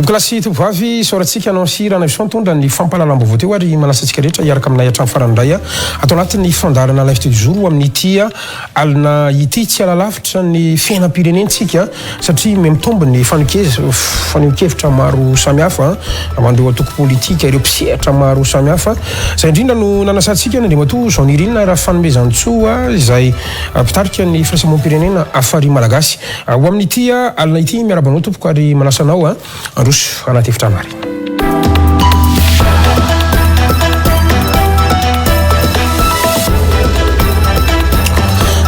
Tompokolahy sy tompovavy, isaorantsika anao sy Ranaivoson nitondra ny fampahalalam-baovao teo ary manasa antsika rehetra hiaraka aminay hatramin'ny farany indray ato anatin'ny fandaharana L'invité du jour amin'ity alina ity. Tsy hiala lavitra ny fiainam-pirenentsika satria mihamitombo ny fanehoan-kevitra maro samihafa ho an'ireo antoko politika, ireo mpisehatra maro samihafa. Izay indrindra no nanasantsika ny Andriamatoa Jean Nirina Rafanomezantsoa izay mpitarika ny firaisamonim-pirenena Hafari Malagasy. Ho amin'ity alina ity, miarahaba anao tompoko ary manasa anao handroso anaty efitrano ary.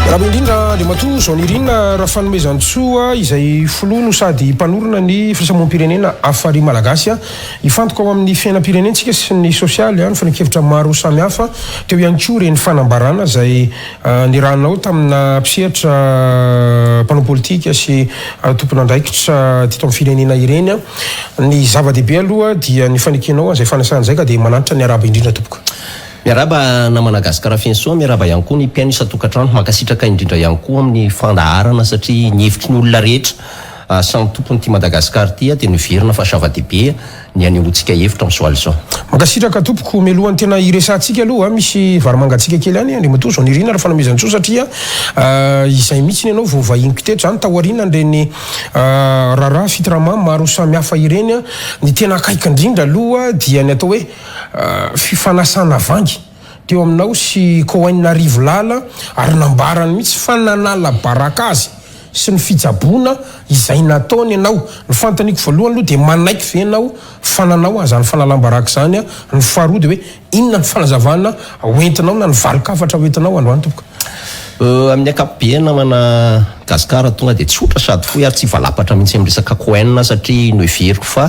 Miarahaba indrindra Andriamatoa Jean Nirina Rafanomezantsoa izay filoha no sady mpanorina ny firaisamonim-pirenena Hafari Malagasy. Hifantoka ao amin'ny fiainam-pirenentsika sy ny sosialy ny fanehoan-kevitra maro samihafa. Teo ihany koa ireny fanambarana izay Nirahanao tamina mpisehatra mpanao politika sy tompon'andraikitra teto amin'ny firenena ireny. Ny zava-dehibe aloha dia ny fanekenao an'izay fanasana izay ka dia manantitra ny arahaba indrindra tompoko. Miarahaba namana Gasikara Fenosoa, miarahaba ihany koa ny mpihaino isan-tokantrano. Mankasitraka indrindra ihany koa amin'ny fandaharana satria ny hevitry ny olona rehetra samy tompon'ity Madagascar ity dia noheverina fa zava-dehibe ny hanehoantsika hevitra amin'izao alina izao. Mankasitraka tompoko, mialohan'ny tena hiresahantsika aloha, misy vary mangatsiaka kely any Andriamatoa Jean Nirina Rafanomezantsoa satria izay mihitsy ianao vao vahiniko teto izany taorianan'ireny raharaha fitrama maro samihafa ireny, ny tena akaiky indrindra aloha dia ny atao hoe fifanasana vangy teo aminao sy Cohen Rivolala ary nambarany mihitsy fa nanala baraka azy sy ny fitsaboana izay nataony ianao. Ny fanontaniako voalohany aloha dia manaiky ve ianao fa nanao an'izany fanalam-baraka izany? Ny faharoa dia hoe inona ny fanazavana hoentinao na ny valin-kafatra hoentinao androany tompoko? Amin'ny ankapobeny namana Gascar tonga dia tsotra sady fohy ary tsy hivalapatra mihitsy amin'ny resaka Cohen satria noheveriko fa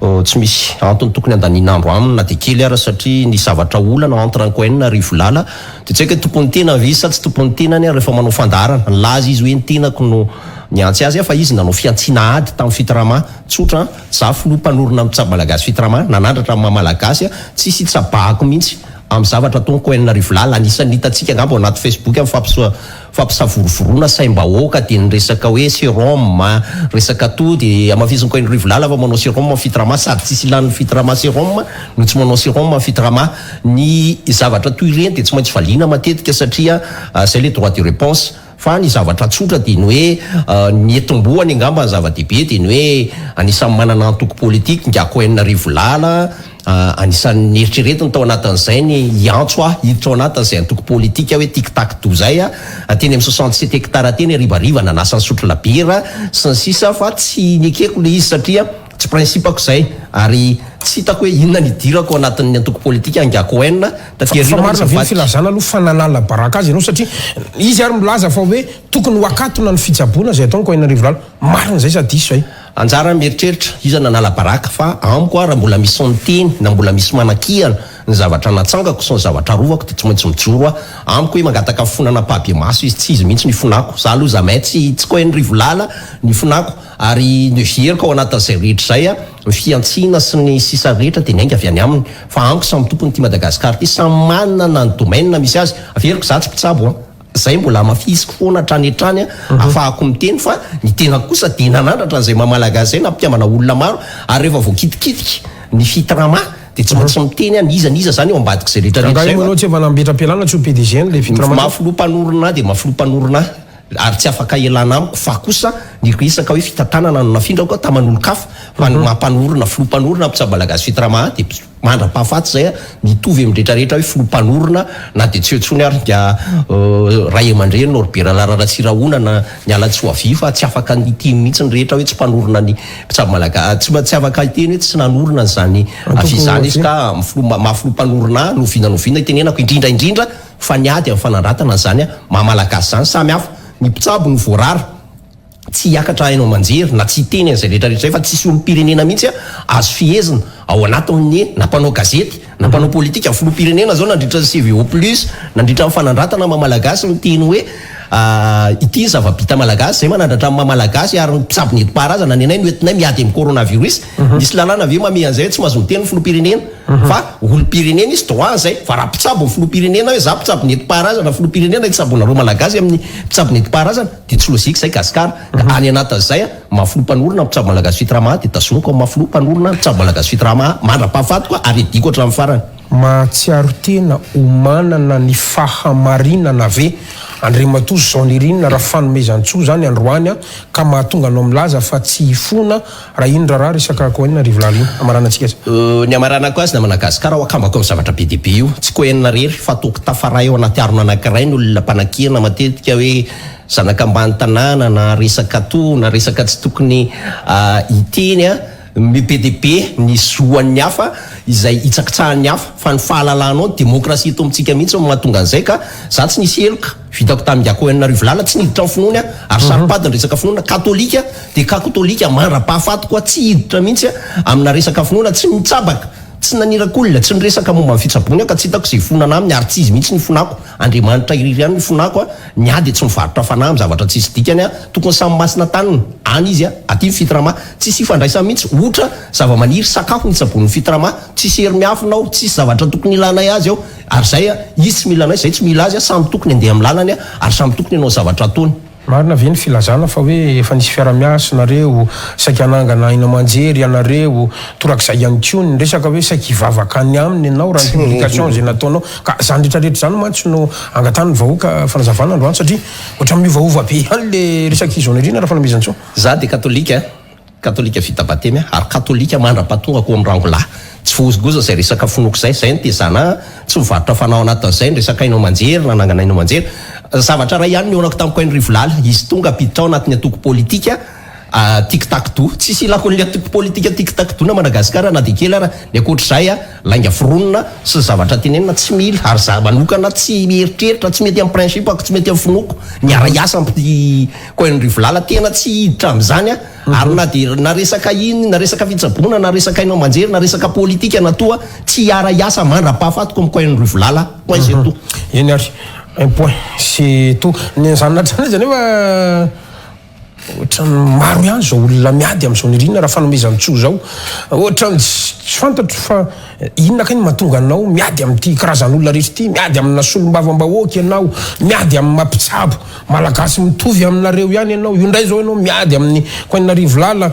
tsy misy antony tokony handaniana andro aminy na dia kely ara satria ny zavatra olana entre an'i Cohen ary i Volala Dia tsy haiko hoe tompon'ny tenany ve izy sa tsy tompon'ny tenany ary rehefa manao fandaharana. Nilaza izy hoe ny tenako no niantsy azy fa izy nanao fihantsiana ady tamin'ny Fitrama. Tsotra an! Za filoha mpanorina ny mpitsabo malagasy Fitrama, nanandratra amin'ny maha malagasy ahy, tsisy hitsabahako mihitsy amin'ny zavatra ataon'i Kohen Rivolala. Anisan'ny hitantsika angamba ao anaty Facebook amin'ny fampisavorovoroana saim-bahoaka dia ny resaka hoe serum, resaka toa dia hamafisin'i Kohen Rivolala fa manao serum ny Fitrama sady tsisy ilan'ny Fitrama serum no tsy manao serum ny Fitrama. Ny zavatra toy ireny dia tsy maintsy valiana matetika satria izay ilay droit de réponse. Fa ny zavatra tsotra dia ny hoe ny etombohany angamba ny zava-dehibe dia ny hoe anisan'ny manana antoko politika ingahy Cohen Rivolala, anisan'ny neritreretiny tao anatin'izay ny hiantso ahy hiditra ao anatin'izay antoko politika hoe tic tac do izay teny amin'ny 67 hectares teny harivariva nanasa nisotro labiera sy ny sisa fa tsy nekeko ilay izy satria Tsy principe-ko izay, ary tsy hitako hoe inona ny hidirako ao anatin'ny antoko politika Anga Cohen, taty Fa aoriana moa marina izy ve ny nivadika. filazana aloha fa nanala baraka azy ianao satria izy ary milaza fa hoe tokony ho akatona ny fitsaboana izay ataon'i Cohen Rivolala. Marina izay sa diso izay? Anjara mieritreritra iza nanala baraka fa amiko aho raha mbola misy miteny na mbola misy manakihana ny zavatra natsangako sy ny zavatra arovako dia tsy maintsy mijoro aho. Amiko hoe mangataka fifonana ampahibemaso izy tsy izy mihitsy no ifonako. Za aloha jamais tsy tsy Cohen Rivolala no ifonako. Ary noheveriko ao anatin'izay rehetra izay, ny fihantsiana sy ny sisa rehetra dia niainga avy any aminy. Fa amiko samy tompony ity Madagascar ity, samy manana ny domaine misy azy. Averiko za tsy mpitsabo an! Zay mbola hamafisiko foana hatrany hatrany ahafahako miteny fa ny tenako kosa dia nanandratra an'izay maha malagasy izay, nampikambana olona maro ary rehefa voakitikitika ny fitrama dia tsy maintsy miteny aho n'iza n'iza zany eo ambadik'izay rehetra rehetra Angaha izay io fa manao tsy efa nametra-pialana tsy ho PDG an'ilay fitrama ny maha teo? filoha mpanorina ahy dia maha filoha mpanorina ahy. Ary tsy afaka ialana amiko fa kosa ny resaka hoe fitantanana no nafindrako taman'olon-kafa fa ny maha mpanorina filoha mpanorina mpitsabo malagasy fitrama ahy dia mandra-pahafaty izay aho mitovy amin'ny rehetra rehetra hoe filoha mpanorina na dia tsy eo intsony ary nga ray aman-dreny Norbert Lara Ratsirahonana niala tsy ho avia fa tsy afaka ny hiteny mihitsy ny rehetra hoe tsy mpanorina ny mpitsabo malagasy tsy tsy afaka hiteny hoe tsy nanorina an'izany avia izany izy ka filoha maha filoha mpanorina ahy n'oviana n'oviana itenenako indrindra indrindra Fa ny ady amin'ny fanandratana an'izany maha malagasy izany samy hafa. Ny mpitsabo no voarara tsy hiakatra haino aman-jery na tsy hiteny an'izay rehetra rehetra izay fa tsisy olom-pirenena mihitsy azo fehezina. Ao anatin'ny na mpanao gazety na mpanao politika, filoham-pirenena zao nandritra ny CVO plus, nandritra ny fanandratana maha malagasy niteny hoe ity ny zava-bita malagasy, zay manandratra ny maha malagasy ary ny mpitsabo nentim-paharazana ny anay no entinay miady amin'ny coronavirus. Misy lalàna ve mamehy an'izay hoe tsy mahazo miteny ny filoham-pirenena? Fa olom-pirenena izy, droit zay. Fa raha mpitsabo ny filoham-pirenena hoe za mpitsabo nentim-paharazana, filoham-pirenena hitsabo anareo malagasy amin'ny mpitsabo nentim-paharazana dia tsy logique zay Gasikara. Ka any anatin'izay maha filoha mpanorina ny mpitsabo malagasy Fitrama dia tazomiko amin'ny maha filoha mpanorina ny mpitsabo malagasy Fitrama mandra-pahafatiko ary hiadiako hatramin'ny farany. Mahatsiaro tena ho manana ny fahamarinana ve Andriamatoa Jean Nirina Rafanomezantsoa izany androany ka mahatonga anao milaza fa tsy hifona raha iny raharaha resaka Cohen Rivolala iny? Hamaranantsika azy. Ny hamaranako azy namana Gasikara ho akambako amin'ny zavatra be dia be io. Tsy Cohen irery fa toky tafaray ao anaty harona anankiray ny olona mpanakiana matetika hoe Zanaka ambany tanàna na resaka to na resaka tsy tokony hiteny a, be dia be ny zo an'ny hafa izay hitsakitsahan'ny hafa fa ny fahalalanao ny demokrasia eto amintsika mihitsy no mahatonga an'izay ka za tsy nisy heloka vitako tamin'i Ingahy Rivolala tsy niditra amin'ny finoany aho ary saro-pady ny resaka finoana katolika dia kakotolika mandra-pahafatiko aho tsy hiditra mihitsy amina resaka finoana tsy mitsabaka tsy naniraka olona tsy niresaka momba ny fitsaboany aho ka tsy hitako izay fonana aminy ary tsy izy mihitsy ny fonako Andriamanitra irery ihany ny fonako a, ny ahy dia tsy mivarotra fanahy amin'ny zavatra tsisy dikany a, tokony samy masina taniny, any izy a, aty ny fitrama, tsisy ifandraisany mihitsy, otra zavamaniry, sakafo ny itsaboan'ny fitrama, tsisy hery miafina ao, tsisy zavatra tokony ilanay azy ao, ary zay a, izy tsy mila anay, zay tsy mila azy a, samy tokony andeha amin'ny lalany a, ary samy tokony hanao zavatra ataony. Marina ve ny filazana fa hoe efa nisy fiara-miasa nareo, saika hanangana haino aman-jery ianareo, torak'izay ihany koa ny resaka hoe saika hivavaka any aminy ianao raha ny publication izay nataonao. Ka izany rehetrarehetra izany mantsy no angatahan'ny vahoaka fanazavana androany satria ohatran'ny miovaova be ihany le resak'i Zonirina Rafanomezantsoa. Za dia katolika. Katolika vita batemy aho ary katolika mandra-pahatongako ao amin'ny rangolahy. Tsy voahozongozona izay resaka finoako izay. Izay no tezana ahy, tsy mivarotra fanahy ao anatin'izay ny resaka haino aman-jery, nanangana haino aman-jery. Zavatra iray ihany nihaonako tamin'i Kohen Rivolala, izy tonga hampiditra aho anatin'ny antoko politika Tic Tac Toe. Tsisy ilako an'ilay antoko politika Tic Tac Toe na Madagasikara na dia kely ara. Ny ankoatr'izay, lainga foronina sy ny zavatra tenenina tsy mila ary za manokana tsy mieritreritra, tsy mety amin'ny principe-ko, tsy mety amin'ny finoako ny hiara-hiasa amin'i Kohen Rivolala. Tena tsy hiditra amin'izany aho. Ary na dia na resaka inn na resaka fitsaboana na resaka haino aman-jery na resaka politika na toa tsy hiara hiasa mandra-pahafatiko amin'ny Kohen Rivolala point c'est tout. Eny ary, un point c'est tout. Ny an'izany hatrany izy anefa ohatran'ny maro ihany izao olona miady amin'izao nirina raha fanomezan-tsoa izao. Ohatran'ny tsy fantatro fa inona kay no mahatonga anao miady amin'ity karazan'olona rehetra ity, miady amina solombavambahoaka ianao, miady amin'ny maha mpitsabo. Malagasy mitovy aminareo ihany ianao, io indray zao ianao miady amin'ny Kohen Rivolala,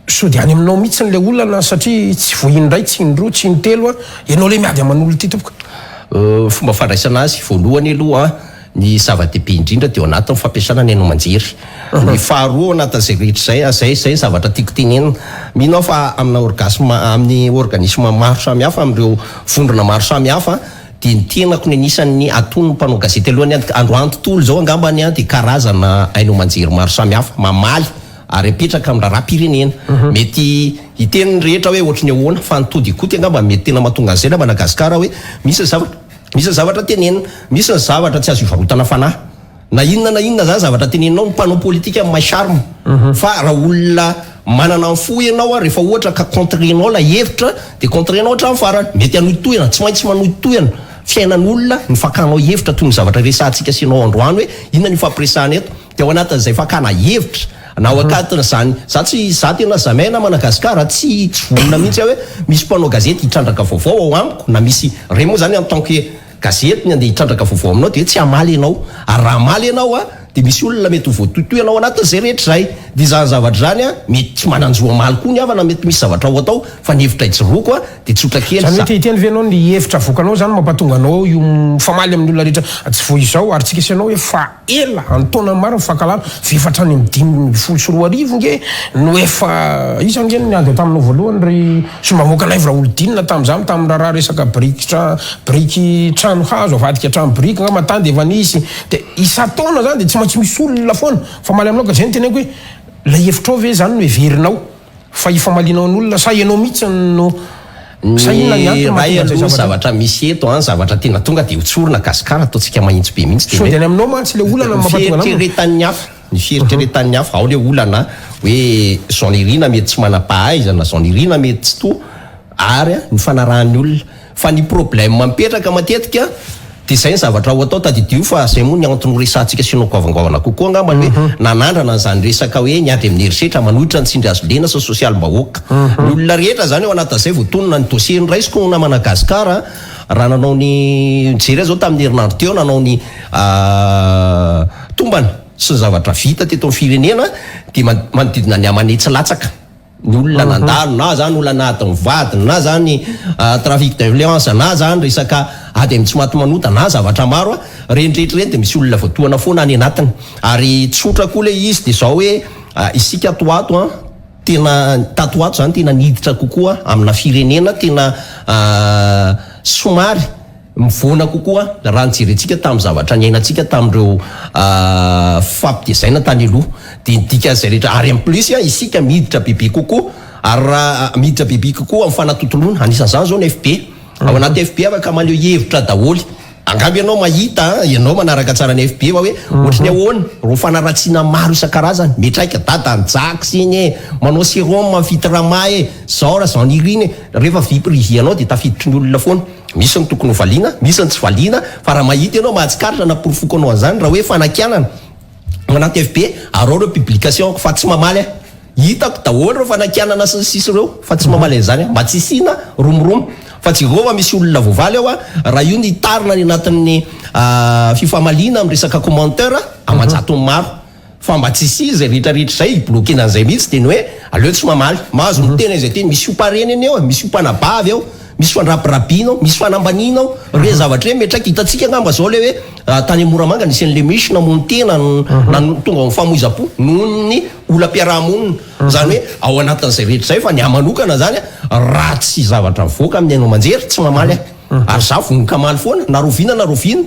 sao dia any aminao mihitsy ilay olana satria tsy vao indray, tsy indroa, tsy intelo an, ianao ilay miady aman'olona ity tompoko. Fomba fandraisana azy, voalohany aloha an, ny zava-dehibe indrindra dia ao anatin'ny fampiasana ny haino aman-jery. Ny faharoa ao anatin'izay rehetra izay, izay izay ny zavatra tiako tenenina. Mino aho fa amina orgasme, amin'ny organisme maro samihafa, amin'ireo vondrona maro samihafa, Dia ny tenako ny anisan'ny aton'ny mpanao gazety aloha ny androany tontolo izao angambany dia karazana haino aman-jery maro samihafa mamaly ary apetraka amin'ny raharaham-pirenena. Mety hiteny ny rehetra hoe ohatry ny ahoana fa ny tody ikoty angamba mety tena mahatonga an'izay na Madagasikara hoe misy ny zavatra misy ny zavatra tenenina, misy ny zavatra tsy azo ivarotana fanahy. Na inona na inona zany zavatra teneninao, ny mpanao politika mahay charme fa raha olona manana ny fo ianao rehefa ohatra ka contre-nao ilay hevitra dia contre-nao hatramin'ny farany, mety hanohitohina, tsy maintsy manohitohina fiainan'olona ny fakanao hevitra toy ny zavatra resahantsika sy ianao androany hoe inona ny ifampiresahana eto dia ao anatin'izay fakana hevitra na ao akatin'izany za tsy za tena jamais na Madagascar tsy tsy vonona mihitsy aho hoe misy mpanao gazety hitrandraka vaovao ao amiko na misy re moa zany en tant que Gazety ny andeha hitrandraka vaovao aminao dia tsy hamaly ianao, ary raha hamaly ianao a dia misy olona mety ho voatohitohy anao anatin'izay rehetra izay, dia izany zavatra izany a mety tsy manan-jo hamaly koa ny havana, mety misy zavatra ho atao fa ny hevitra ijoroako a dia tsotra kely Izany hoe za. te hiteny ve ianao ny hevitra avoakanao izany mampatonga anao io mifamaly amin'ny olona rehetra tsy vao izao ary tsika sy ianao efa ela an-taonany maro mifankahalala fa efa hatrany amin'ny 2015 nge no efa iza nge no niady taminao voalohany ry Sombahoaka Naivo Raholidinina tamin'izany tamin'ny raharaha resaka biriky tra biriky trano hazo avadika trano biriky angamba tany dia efa nisy dia isan-taona zany dia tsy maintsy misy olona foana mifamaly aminao ka zay no teneniko hoe ilay hevitrao ve zany no heverinao fa ifamalianao an'olona sa ianao mihitsy no sa inona ny Ny antony iray mahatonga an'izay aloha zavatra zavatra misy eto an, zavatra tena tonga dia ho tsorina Gasikara ataontsika mahitsy be mihitsy dia Sao ny dia hoe any aminao mantsy ilay olana no ny mampatonga anao fieritreretan'ny hafa, ny fieritreretan'ny hafa, ao ilay olana hoe Jean Nirina mety tsy manam-pahaizana, Jean Nirina mety tsy to. ary ny fanarahan'ny olona. Fa ny problème mipetraka matetika dia izay ny zavatra ho atao, tadidio fa izay moa ny antony ho resahantsika sy hanao goavangoavana kokoa angamba ny hoe nanandrana an'izany resaka hoe ny ady amin'ny herisetra manohitra ny tsindry hazo lena sy ny sosialim-bahoaka. Ny olona rehetra izany ao anatin'izay voatonona ny dossier noraisiko na Madagascar raha nanao ny nijery aho izao tamin'ny herinandro teo nanao ny tombana sy ny zavatra vita teto amin'ny firenena dia manodidina ny aman'hetsy latsaka. Ny olona nandalo, na zany olana ady mivady, na zany trafic d'influence, na zany resaka ady amin'ny tsy maty manota, na zavatra maro, ireny rehetra ireny dia misy olona voatohana foana any anatiny. Ary tsotra koa ilay izy dia izao hoe isika ato ho ato an, tena tato ho ato izany tena niditra kokoa amina firenena tena somary Mivoana kokoa raha ny jerentsika tamin'ny zavatra niainantsika tamin'ireo fampitezaina tany aloha. Dia ny dikan'izay rehetra, ary en plus isika miditra bebe kokoa, ary raha miditra bebe kokoa amin'ny fanatontoloana, anisan'izany izao ny FB. Ao anaty FB afaka maneho hevitra daholo. Angamba ianao mahita, ianao manaraka tsara ny FB fa hoe ohatry ny ahoana ireo fanaratsiana maro isan-karazany. Mitraika dadan'i Jax iny e, manao sérum fitrama e, zao raha zao nirina e. Rehefa vie privée anao dia tafiditry ny olona foana. Misy ny tokony ho valiana, misy ny tsy valiana, fa raha mahita ianao mahatsikaritra na porofoko anao an'izany raha hoe fanakianana ao anaty FB, araho ireo publication-ko fa tsy mamaly aho. Hitako daholo ireo fanakianana sy ny sisa ireo fa tsy mamaly an'izany aho, mba tsy hisiana romoromo. Fa jereo fa misy olona voavaly ao raha io no hitarina any anatin'ny fifamaliana amin'ny resaka commentaire aman-jatony maro. Fa mba tsy hisia izay rehetra rehetra izay, hi-bloquer-na an'izay mihitsy dia ny hoe aleo tsy mamaly. Mahazo miteny an'izay teny, misy ompa reny anie ao e, misy ompa anabavy ao, misy fandrabirabiana ao, misy fanambaniana ao, ireny zavatra ireny miantraika. Hitantsika angamba izao ilay hoe tany Moramanga nisy an'ilay misy namono tena, tonga ao amin'ny famoizam-po noho ny olam-piaraha-monina. Izany hoe ao anatin'izay rehetra izay fa ny ahy manokana izany raha tsy zavatra mivoaka amin'ny haino aman-jery tsy mamaly aho. Ary za vonon-kamaly foana, na roviana na roviana,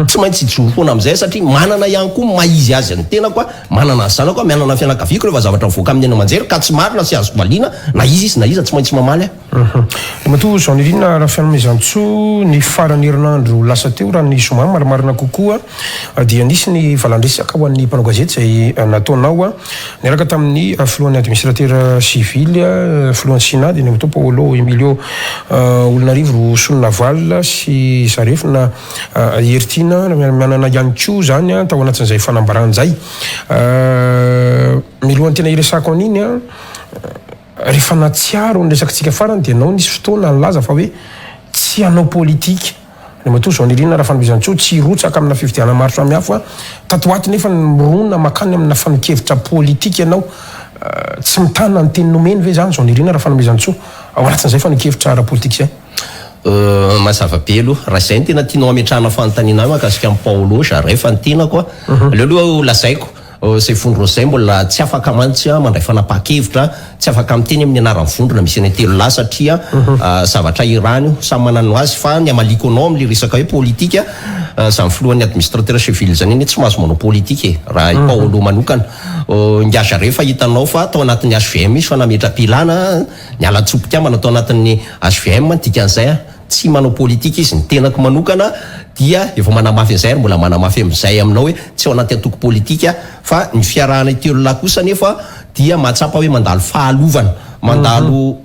tsy maintsy hijoro foana amin'izay satria manana ihany koa ny maha izy azy ny tenako aho, manana ny zanako aho, manana ny fianakaviako rehefa zavatra mivoaka amin'ny haino aman-jery ka tsy marina sy azoko valiana na iza izy na iza tsy maintsy mamaly aho. Ramatoa Jean Nirina Rafianomezantsoa, ny faran'ny herinandro lasa teo, raha ny zoma marimarina kokoa, dia nisy ny valan-dresaka ho an'ny mpanao gazety izay nataonao niaraka tamin'ny filohan'ny administratera sivily, filohan'ny Synad, Andriamatoa Paolo Emilio Olonarivo Solonaval sy Zaref na Heritiana Ramiarimanana ihany koa izany tao anatin'izay fanambarana izay. Milohan'ny tena hiresahako an'iny, rehefa nahatsiaro ny resakitsika farany dia ianao nisy fotoana nilaza fa hoe tsy hanao politika. Andriamatoa Jean Nirina Rafanomezantsoa tsy hirotsaka amina fifidianana maro samihafa tato ho ato nefa mirona mankany amina fanon-kevitra politika ianao. Tsy mitana ny teny nomeny ve izany Jean Nirina Rafanomezantsoa ao anatin'izay fanon-kevitra ara-politika izay? Mazava be aloha. Raha izay no tena tianao hametrahana fanontaniana ahy mahakasika an'i Paolo Jarret fa ny tenako aleo aloha ho lazaiko. Izay vondrona izay mbola tsy afaka mantsy mandray fanapahan-kevitra, tsy afaka miteny amin'ny anaran'ny vondrona misy any Telolahy satria zavatra irany io, samy manana ny azy fa ny hamaliako anao amin'ilay resaka hoe politika, izany filohan'ny administrateur civil izany anie tsy mahazo manao politika e, raha i Paolo manokana. Ingahy Jarret fa hitanao fa tao anatin'ny HVM izy fa nametra-pilana, niala tso-pikambana tao anatin'ny HVM, ny dikan'izay Tsy manao politika izy, ny tenako manokana dia efa manamafy an'izay ary mbola manamafy amin'izay aminao hoe tsy ao anaty antoko politika fa ny fiarahana telolahy kosa anefa dia mahatsapa hoe mandalo fahalovana, mandalo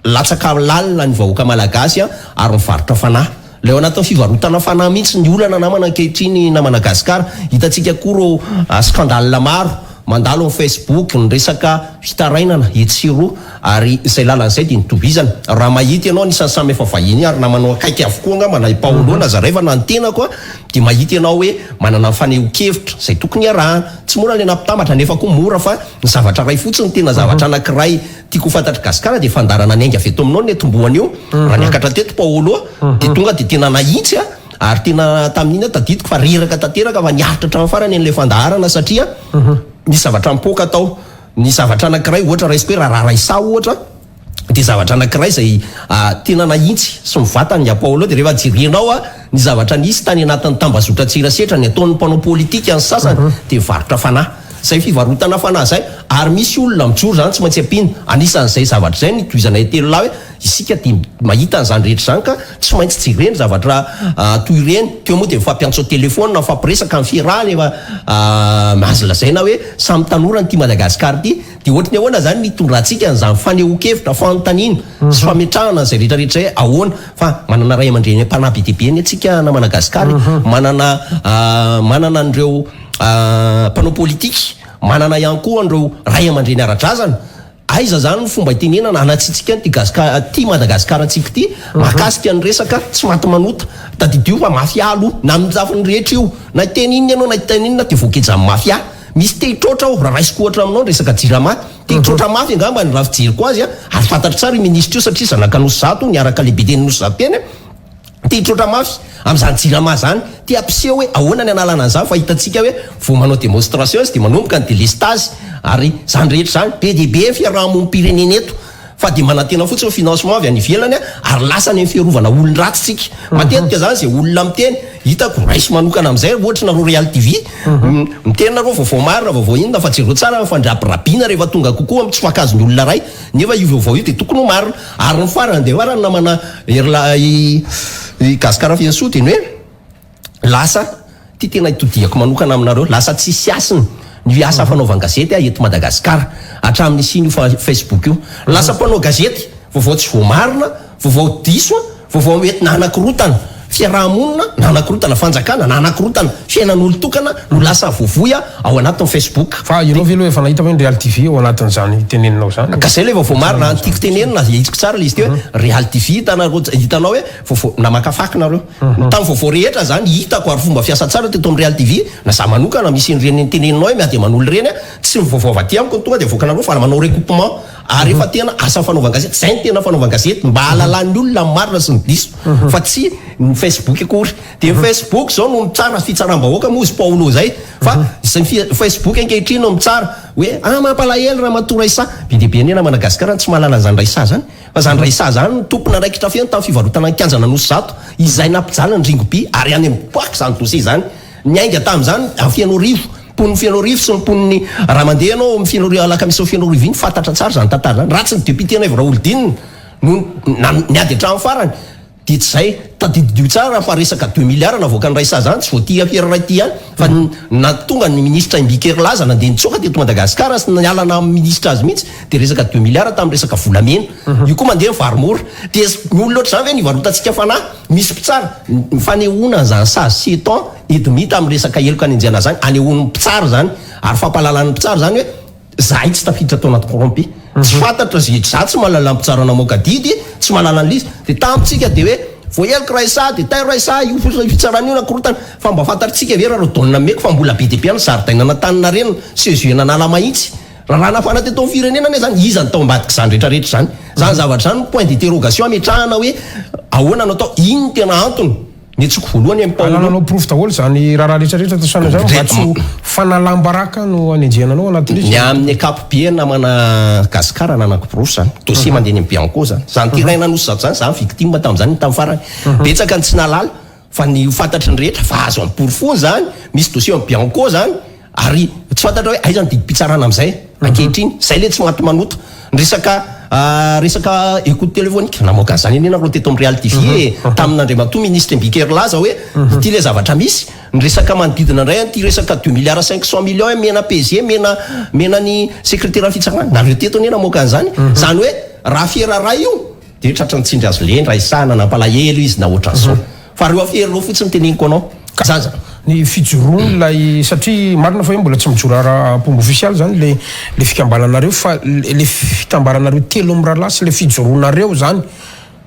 latsaka lalina ny vahoaka malagasy ary mivarotra fanahy. Ilay ao anatin'ny fivarotana fanahy mihitsy ny olana namana ankehitriny namana Gasikara. Hitantsika koa ireo scandale maro mandalo amin'ny Facebook, ny resaka fitarainana etsy sy eroa. Ary izay lalana izay dia nitovizana. Raha mahita ianao anisan'ny samy efa vahiny ary namanao akaiky avokoa angamba na i Paolo na Zaraiva na ny tenako dia mahita ianao hoe manana ny fanehoan-kevitra izay tokony hiarahana. Tsy mora ilay nampitambatra nefa koa mora fa ny zavatra iray fotsiny tena zavatra anankiray tiako ho fantatr'i Gasikara dia fandaharana niainga avy eto aminao ny niatombohany io. Raha niakatra teto Paolo dia tonga dia tena nahitsy ary tena tamin'iny aho tadidiko fa reraka tanteraka fa niaritra hatramin'ny farany an'ilay fandaharana satria nisy zavatra nipoaka tao. Ny zavatra anankiray ohatra raisiko hoe raharaha Raissa ohatra dia zavatra anankiray izay tena nahitsy sy mivantana i Paolo dia rehefa jerenao ny zavatra nisy tany anatin'ny tambazotran-tserasetra ny ataon'ny mpanao politika ny sasany dia mivarotra fanahy. Zay fivarotana fanahy zay ary misy olona mijoro zany tsy maintsy ampiana. Anisan'izay zavatra izay ny itohizanay telo lahy hoe isika dia mahita an'izany rehetra izany ka tsy maintsy jerena zavatra toy ireny. Teo moa dia mifampiantso an-telefaonina, mifampiresaka ny fiarahana efa azo lazaina hoe samy tanora an'ity Madagasikara ity. Dia ohatry ny ahoana izany ny hitondrantsika an'izany fanehoan-kevitra, fanontaniana sy fametrahana an'izay rehetra rehetra izay ahoana? Fa manana ray aman-dreny am-panahy be dia be anie tsika na Madagasikara e, manana manana an'ireo mpanao politika, manana ihany koa an'ireo ray aman-dreny ara-drazana. Aiza izany ny fomba itenenana hanatsiantsika an'ity Gasika ity Madagasikarantsika ity mahakasika ny resaka tsy maty manota. Tadidio fa mafia aloha na amin'ny lafiny rehetra io, na hiteny inona ianao na hiteny inona dia voagejan'ny mafia. Misy te hitroatra ao, raha raisiko ohatra aminao ny resaka jirama, te hitroatra mafy angamba ny raha fijeriko azy an, ary fantatro tsara io ministra io satria zanak'Anosizato, niaraka lehibe teny Anosizato teny an, te hitroatra mafy amin'izany jirama zany, te hampiseho hoe ahoana ny analana an'izany fa hitantsika hoe vao manao démonstration izy dia manomboka ny délestage ary izany rehetra izany, be dia be ny fiarahamonim-pirenena eto. Fa dia manantena fotsiny financement avy any ivelany ary lasa any amin'ny fiarovana olon-dratsy tsika. Matetika zany izay olona miteny, hitako, raiso manokana amin'izay ohatra nareo Real TV, miteny nareo vaovao marina, vaovao inona fa jereo tsara ny fandrabirabiana rehefa tonga kokoa amin'ny tsy fankazon'ny olona iray nefa io vaovao io dia tokony ho marina. Ary ny farany dia farany namana Herla i Gasikara Fenosoa dia ny hoe, Lasa, ty tena itodihako manokana aminareo, lasa tsisy hasiny ny asa fanaovan-gazety eto Madagasikara hatramin'ny nisian'io Facebook io. Lasa mpanao gazety, vaovao tsy voamarina, vaovao diso, vaovao mety nanakorotana fiaraha-monina, nanakorotana fanjakana, nanakorotana fiainan'olon-tokana no lasa voavoy ao anatin'ny Facebook. Fa ianao ve aloha efa nahita hoe ny Real TV ao anatin'izany teneninao izany? Ka zay ilay vaovao marina, ny tiako tenenina, ahitsiko tsara ilay izy teo hoe Real TV hitanareo, hitanao hoe vaovao namakafaky nareo. Tamin'ny vaovao rehetra zany hitako ary fomba fiasa tsara teto amin'ny Real TV, na za manokana misy an'ireny teneninao hoe miady aman'olo ireny a, tsy ny vaovao avy aty amiko no tonga dia avoakanareo fa manao recoupement ary efa tena asa fanaovan-gazety, zay no tena fanaovan-gazety mba hahalalan'ny olona ny marina sy ny diso fa tsy ny Facebook akory. Dia ny Facebook zao no mitsara fitsaram-bahoaka moa izy Paolo zay fa izay Facebook ankehitriny no mitsara hoe ah mampalahelo ramatoa Raissa, be dia be anie na Madagasikara no tsy mahalala an'izany Raissa zany. Fa zany Raissa zany no tompon'andraikitra feno tamin'ny fivarotana ny kianjan'Anosizato izay nampijaly ny Ringoby ary any amin'ny Boaky izany dossier izany. Niainga tamin'izany avy Fenoarivo, mponin'i Fenoarivo sy ny mponin'i raha mandeha ianao amin'ny Fenoarivo Alakamisy ao Fenoarivo iny fantatra tsara izany tantara izany. Raha tsy ny député Naivo Raholdina no niady hatramin'ny farany. Dia tsy zay, tadididio tsara fa resaka deux milliards navoakan'i Raissa zany tsy vao ity affaire iray ity ihany fa na tonga ny ministre Imbiky Herilaza nandeha nitsoaka teto Madagascar sy niala naha ministre azy mihitsy dia resaka deux milliards tamin'ny resaka volamena io koa mandeha ny vary mora dia ny olona ohatr'izany ve no hivarotantsika fanahy misy mpitsara ny fanehoana an'izany sazy sept ans et demi tamin'ny resaka heloka anenjehana zany anehoan'ny mpitsara zany ary fampahalalan'ny mpitsara zany hoe Zahay tsy tafiditra tao anaty corrompu. Tsy fantatra ze, za tsy mahalala ny mpitsara namoaka didy, tsy mahalala an'ilay izy. Dia tamintsika dia hoe voaheloka Raissa, dia tairo Raissa, io fitsarana io nakorontana. Fa mba fantatritsika ve raha Rodon nameko fa mbola be dia be any zaridainan'Antaninarenina, CEG an'Analamahitsy. Raharaha nafana teto amin'ny firenena anie zany, iza no tao ambadik'izany rehetra rehetra izany? Zany zavatra izany no point d'interrogation ametrahana hoe ahoana no atao, ino no tena antony? Ny antsoiko voalohany amin'i Paolo. Anananao porofo daholo izany raharaha rehetra rehetra tasana izany mba tsy ho fanalam-baraka no anenjehana anao anatin'izy. Ny amin'ny ankapobeny namana Gascar ananako porofo izany. Dossier mandeha any amin'ny Bianco izany. Izany terrain Anosizato izany, izaho victime tamin'izany tamin'ny farany. Betsaka ny tsy nahalala fa ny ho fantatry ny rehetra fa azo amporofona izany. Misy dossier amin'ny Bianco izany. Ary tsy fantatra hoe aiza ny didim-pitsarana amin'izay ankehitriny. Izay ilay tsy maty manota. Ny resaka resaka écoute téléphonique, namoaka an'izany anie nareo teto amin'ny Real TV e, tamin'Andriamatoa Minisitra Imbiky Herilaza hoe ity ilay zavatra misy. Ny resaka manodidina indray an'ity resaka deux milliards cinq cent millions mena PG, mena mena ny sekreteran'ny fitsarana. Nareo teto anie namoaka an'izany. Izany hoe raha afera iray io dia tratran'ny tsindry hazo lena, raisana, nampalahelo izy na ohatran'izao. Fa reo afera reo fotsiny teneniko anao. Ka Zaza. Ny fijoroany ilay satria marina fa hoe mbola tsy mijoro ara-pomba ofisialy zany le le fikambananareo fa le fitambaranareo telo mirahalahy sy le fijoroanareo zany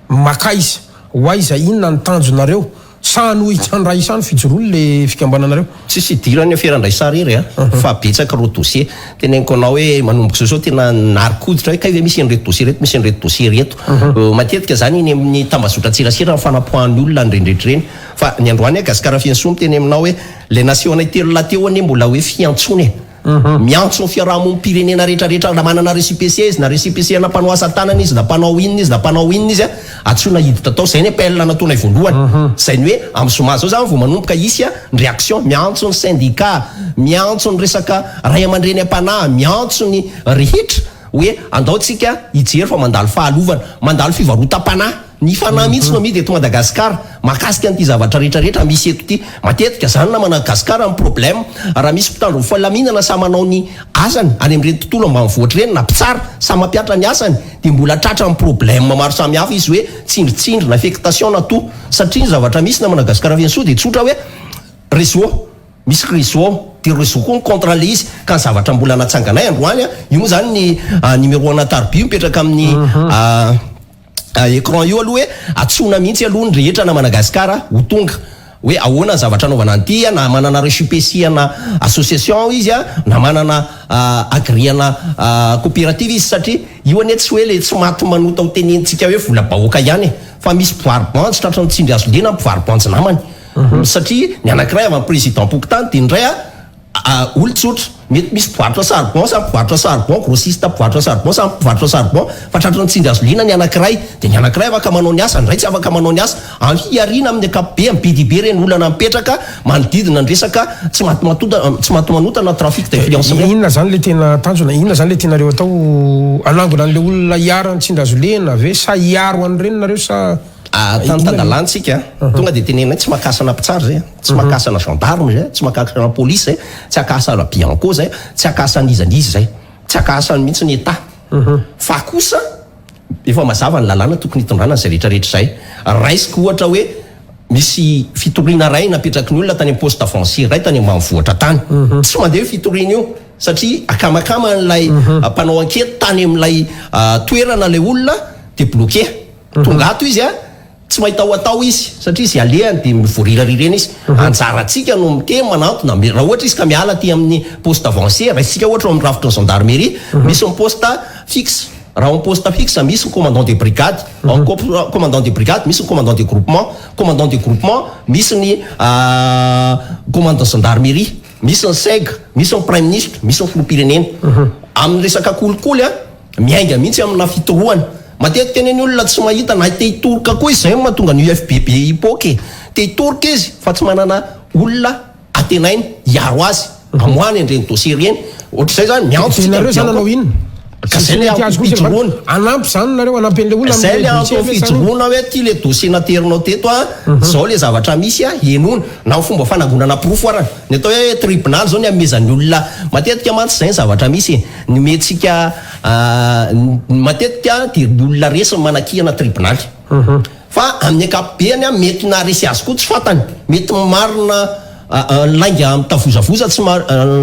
makaiza ho aiza inona ny tanjonareo sa hanohitra an'i Raissa ny fijoroany le fikambananareo? Tsisy idirany afera an-dRaissa rery a, fa betsaka ireo dossier. Teneniko anao hoe manomboka izao izao tena narikoditra hoe kay ve misy an'ireto dossier ireto, misy an'ireto dossier ireto. Matetika izany eny amin'ny tambazotran-tserasera ny fanapoahan'ny olona an'ireny rehetra ireny. Fa ny androany aho Gasikara Fiantsoa miteny aminao hoe ilay nasehonay telo lahy teo anie mbola hoe fiantsoana e. Miantso ny fiarahamonim-pirenena rehetra rehetra na manana récépissé izy na récépissé ana mpanao asa tanana izy na mpanao inona izy na mpanao inona izy antsoina hiditra tao. Zay ny appel nataonay voalohany. Zay ny hoe amin'ny zoma zao zany vao manomboka hisy ny réaction. Miantso ny syndicat, miantso ny resaka ray aman-dreny am-panahy, miantso ny rehetra hoe andao tsika hijery fa mandalo fahalovana, mandalo fivarotam-panahy. Ny fanahy mihitsy no amidy eto Madagascar mahakasika an'ity zavatra rehetra rehetra misy eto ity. Matetika zany namana Gascar ny problème raha misy mpitandro ny falaminana samy manao ny asany any amin'ireny tontolo ambanivohitra ireny na mpitsara samy mampihatra ny asany dia mbola tratra ny problème maro samihafa izy hoe tsindritsindry na affectation na tout satria ny zavatra misy namana Gascar Fenosoa dia tsotra hoe réseau misy réseau dia réseau koa ny contre an'ilay izy ka ny zavatra mbola natsanganay androany io moa zany ny numéro ana tarobia mipetraka amin'ny Écran io aloha hoe antsoina mihitsy aloha ny rehetra na Madagascar ho tonga hoe ahoana ny zavatra anaovana an'ity na manana récépissé ana association izy na manana agréé ana coopérative izy satria io anie tsy hoe le tsy maty manota ho tenenintsika hoe vola-bahoaka ihany e fa misy mpivaro-banjy tratran'ny tsindry hazo lena mpivaro-banjy namany satria ny anankiray avy amin'ny président pokontany dia ny iray Olon-tsotra, mety misy mpivarotra charbon samy mpivarotra charbon, grossiste mpivarotra charbon samy mpivarotra charbon, fa tratry ny tsindry hazo liana ny anankiray, dia ny anankiray afaka manao ny asa, ny iray tsy afaka manao ny asa. Ampiharina amin'ny ankapobeny, be dia be ireny olana mipetraka manodidina ny resaka tsy maty manota, tsy maty manota na trafic d'influence ireny. Inona izany ilay tena tanjona? Inona izany ilay tianareo atao? Hanangona an'ilay olona hiharan'ny tsindry hazo lena ve sa hiaro an'ireny nareo sa? Tany tan-dalàna tsika, tonga dia tenenay tsy makasana mpitsara zay, tsy makasana gendarme zay, tsy makasana police zay, tsy akasana bianco zay, tsy akasana iza n'iza zay, tsy akasany mihitsy ny Etat. Fa kosa efa mazava ny lalàna tokony hitondrana an'izay rehetra rehetra izay. Raisiko ohatra hoe misy fitoriana iray napetraky ny olona tany amin'ny poste avancé iray tany ambanivohitra tany. Tsy mandeha io fitoriana io satria akamakama an'ilay mpanao enquête tany amin'ilay toerana ilay olona dia bloqué. Tonga ato izy a, tsy mahita ho atao izy satria izay alehany dia mivorirarira eny izy. Anjarantsika no miteny manantona, raha ohatra izy ka miala aty amin'ny poste avancé, raisintsika ohatra ao amin'ny rafitry ny gendarmerie, misy ny poste fixe, raha ao amin'ny poste fixe misy ny commandant de brigade, ao amin'ny commandant de brigade misy ny commandant de groupement, commandant de groupement misy ny commandant gendarmerie, misy ny seg, misy ny praiminisitra, misy ny filoham-pirenena. Amin'ny resaka kolikoly a. Miainga mihitsy amina fitorohana. Matetika anie ny olona tsy mahita na te hitoroka koa izy, izay no mahatonga ny UFBB hipoaka e. Te hitoroka izy fa tsy manana olona antenainy hiaro azy, hamoahany an'ireny dossier ireny. Ohatr'izay izany, miantso tsika ny Nareo izany hanao inona? Ka zay le antony fijoroana. Hanampy izany nareo, hanampy an'ilay olona Zay le antony fijoroana hoe ty le dossier naterinao teto a, zao le zavatra misy a, henoina. Na ny fomba fanangonana porofo arany. Ny atao hoe tribonaly zao ny hanomezan'ny olona, matetika mantsy zay ny zavatra misy e. Nomentsika matetika dia ny olona resy no manakihana tribonaly. Fa amin'ny ankapobeny mety naharesy azy koa tsy fantany. Mety marina lainga mitavozavoza tsy